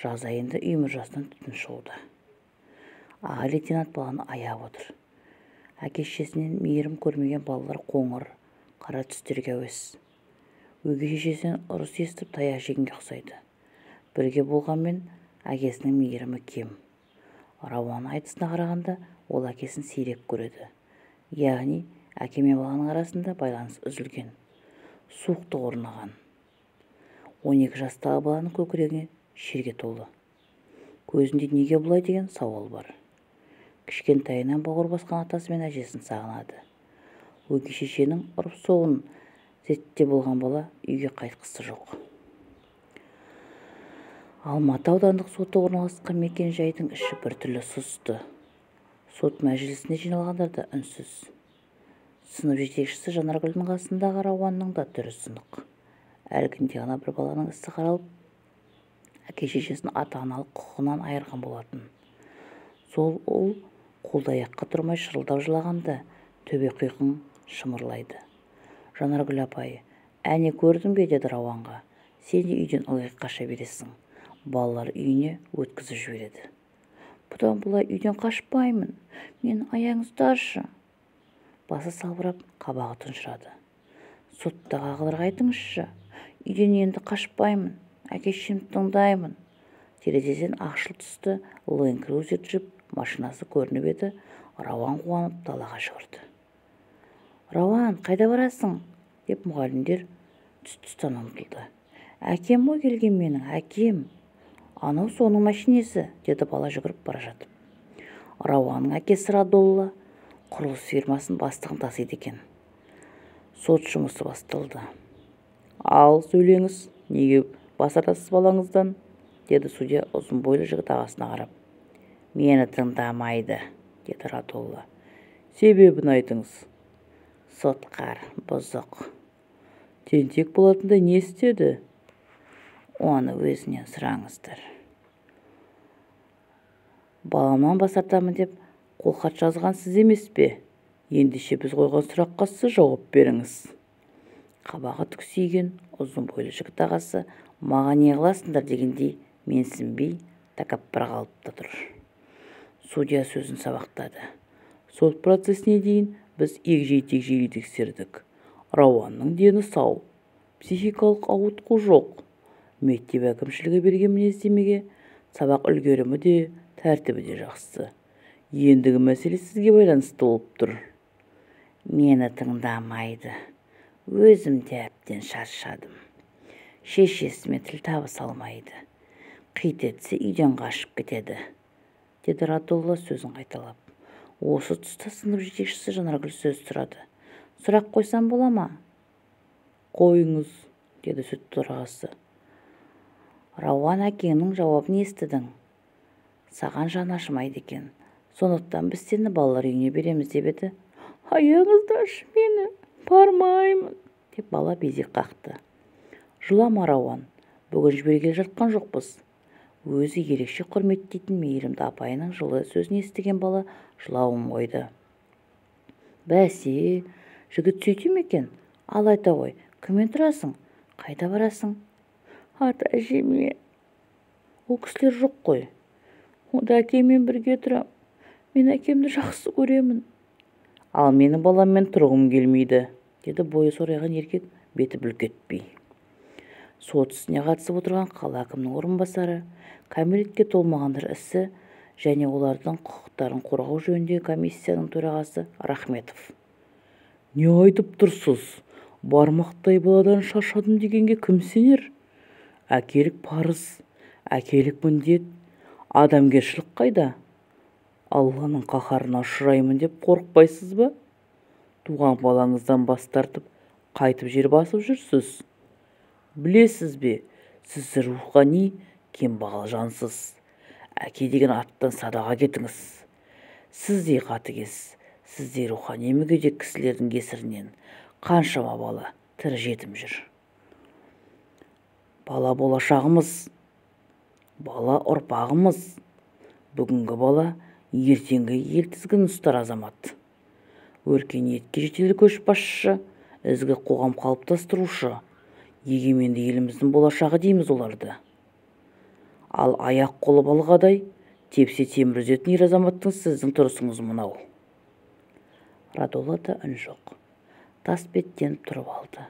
Speaker 1: Жаз айында үй мұржасынан түтін шығуда. Аға лейтенант баланы аяп отыр. Әке-шешесінен мейірім көрмеген балалар қоңыр, қара түстерге әуес. Өгей шешесінен ұрыс естіп таяқ жегенге ұқсайды. Бірге болғанмен әкесінің мейірімі кем. Рауанның айтысына қарағанда, ол әкесін сирек көреді. Яғни, әке мен баланың арасында байланыс үзілген, суықтық орнаған. 12 жастағы баланың көкірегі шерге толы. Көзінде неге бұлай деген сауал бар. Кішкентайынан бауыр басқан атасы мен әжесін сағынады. Өгей шешенің ұрып-соғын зетте болған бала үйге қайтқысы жоқ. Алматы аудандық соты орналасқан мекен-жайдың іші біртүрлі сұсты. Сот мәжілісіне жиналғандар да үнсіз. Сынып жетекшісі Жанаргүлдің қасындағы Рауанның да түрі сынық. Әлгінде ғана бір баланың ісі қаралып, әке-шешесін ата-аналық құқығынан айырған болатын. Сол ұл қолды-аяққа тұрмай шырылдап жылағанда төбе құйқың шымырлайды. Жанаргүл апай, әне көрдің бе, деді Рауанға. Сен де үйден ылғи қаша бересің. Балалар үйіне өткізіп жібереді. Бұдан бұлай үйден қашпаймын. Мені аяңыздаршы. Басы салбырап, қабағы тұнжырады. Соттағы ағаларға айтыңызшы. Үйден енді қашпаймын. Әке-шешемді тыңдаймын. Терезеден ақшыл түсті Land Cruiser джип машинасы көрініп еді, Рауан қуанып далаға жүгірді. Рауан, қайда барасың? Деп мұғалімдер тұс-тұстан ұмтылды. Әкем ғой келген менің, әкем. Анау соның машинесі, деді бала жүгіріп бара жатып. Рауанның әкесі Радолла құрылыс фирмасының бастығын тасиды екен. Сот жұмысы басталды. Ал, сөйлеңіз, неге бас тартасыз балаңыздан? Деді судья ұзын бойлы жігіт ағасына қарап. Мені тыңдамайды, деді Радолла. Себебін айтыңыз. Сотқар, бұзық. Тентек болатындай не істеді? Оны өзінен сұраңыздар. Баламнан бас тартамын деп қолхат жазған сіз емес пе? Ендеше біз қойған сұраққа сіз жауап беріңіз. Қабағы түксиген ұзын бойлы жігіт ағасы маған не қыласыңдар дегендей менсінбей тәкаппар қалыпта тұр. Судья сөзін сабақтады. Сот процесіне дейін біз егжей-тегжейлі тексердік. Рауанның дені сау, психикалық ауытқу жоқ. Мектеп әкімшілігі берген мінездемеге сабақ үлгерімі де, тәртібі де жақсы. Ендігі мәселе сізге байланысты болып тұр. Мені тыңдамайды. Өзім де әбден шаршадым. Шешесімен тіл табыса алмайды. Қит етсе үйден қашып кетеді, Деді Радолла сөзін қайталап. Осы тұста сынып жетекшісі Жанаргүл сөз сұрады. Сұрақ қойсам бола ма? Қойыңыз, деді сот төрағасы. Рауан, әкеңнің жауабын естідің. Саған жаны ашымайды екен. Сондықтан біз сені балалар үйіне береміз, деп еді. Аяңыздашы мені, бармаймын, деп бала безек қақты. Жылама, Рауан, бүгін жібергелі жатқан жоқпыз. Өзі ерекше құрметтейтін мейірімді апайының жылы сөзін естіген бала жылауын қойды. Бәсе, жігіт сөйте ме екен? Ал айта ғой, кіммен тұрасың? Қайда барасың? Ата-әжеме. Ол кісілер жоқ қой. Онда әкеммен бірге тұрам. Мен әкемді жақсы көремін. Ал менің баламмен тұрғым келмейді, деді бойы сорайған еркек беті бүлк етпей. Сот ісіне қатысып отырған қала әкімінің орынбасары, кәмелетке толмағандар ісі және олардың құқықтарын қорғау жөніндегі комиссияның төрағасы Рахметов. Не айтып тұрсыз? Бармақтай баладан шаршадым дегенге кім сенер? Әкелік парыз, әкелік міндет, адамгершілік қайда? Алланың қаһарына ұшыраймын деп қорықпайсыз ба? Туған балаңыздан бас тартып, қайтып жер басып жүрсіз? Білесіз бе, сіз рухани кембағал жансыз. Әке деген аттан садаға кетіңіз. Сіздей қатыгез, сіздей рухани мүгедек кісілердің кесірінен қаншама бала тірі жетім жүр. Бала болашағымыз, бала ұрпағымыз. Бүгінгі бала ертеңгі ел тізгінін ұстар азамат. Өркениетке жетелі көшбасшы, ізгі қоғам қалыптастырушы, егеменді еліміздің болашағы дейміз оларды. Ал аяқ қолы балғадай, тепсе темір үзетін ер азаматтың сіздің тұрысыңыз мынау. Радоллада үн жоқ. Тас беттеніп тұрып алды.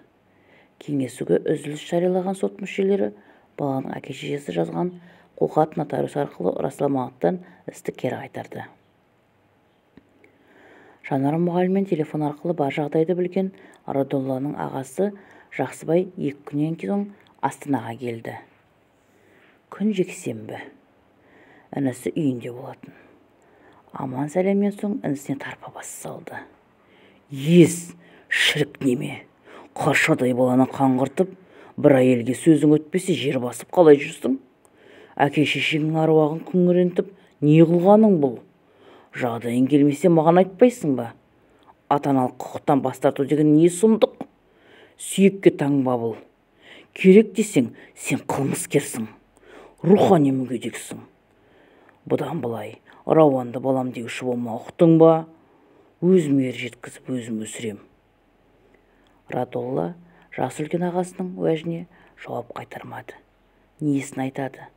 Speaker 1: Кеңесуге үзіліс жариялаған сот мүшелері баланың әке-шешесі жазған қолхат нотариус арқылы расталмағандықтан істі кері қайтарды. Жанар мұғаліммен телефон арқылы бар жағдайды білген Радолланың ағасы Жақсыбай 2 күннен соң Астанаға келді. Күн жексенбі. Інісі үйінде болатын. Аман сәлемнен соң інісіне тарпа бас салды. Ес, шірік неме, қаршадай баланы қаңғыртып, бір әйелге сөзің өтпесе жер басып қалай жүрсің? Әке-шешеңнің аруағын күңірентіп, не қылғаның бұл? Жағдайың келмесе маған айтпайсың ба? Ата-аналық құқықтан бас тарту деген не сұмдық? Сүйекке таңба бұл. Керек десең, сен қылмыскерсің, рухани мүгедексің. Бұдан былай Рауанды балам деуші болма, ұқтың ба? Өзім ер жеткізіп, өзім өсірем. Радолла жасы үлкен ағасының уәжіне жауап қайтармады. Несін айтады?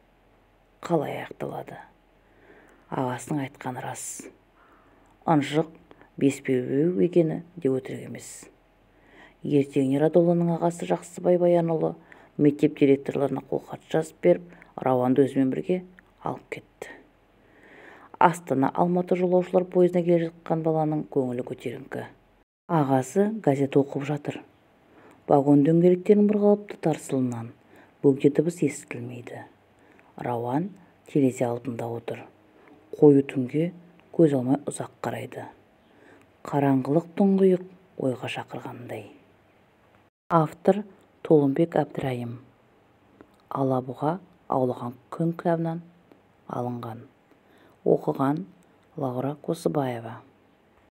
Speaker 1: Қалай аяқталады? Ағасының айтқаны рас. Ынжық, беспеу екені де өтірік емес. Ертеңіне Радолланың ағасы Жақсыбай Баянұлы мектеп директорларына қолхат жазып беріп, Рауанды өзімен бірге алып кетті. Астана Алматы жолаушылар пойызына келе жатқан баланың көңілі көтеріңкі. Ағасы газет оқып жатыр. Вагон дөңгелектерінің бірқалыпты тарсылынан бөгде дыбыс естілмейді. Рауан терезе алдында отыр. Қою түнге көз алмай ұзақ қарайды. Қараңғылық тұңғиық ойға шақырғандай. Автор Толымбек Әбдірайым. Алабұға аулаған күн кітабынан алынған. Оқыған Лаура Косыбаева.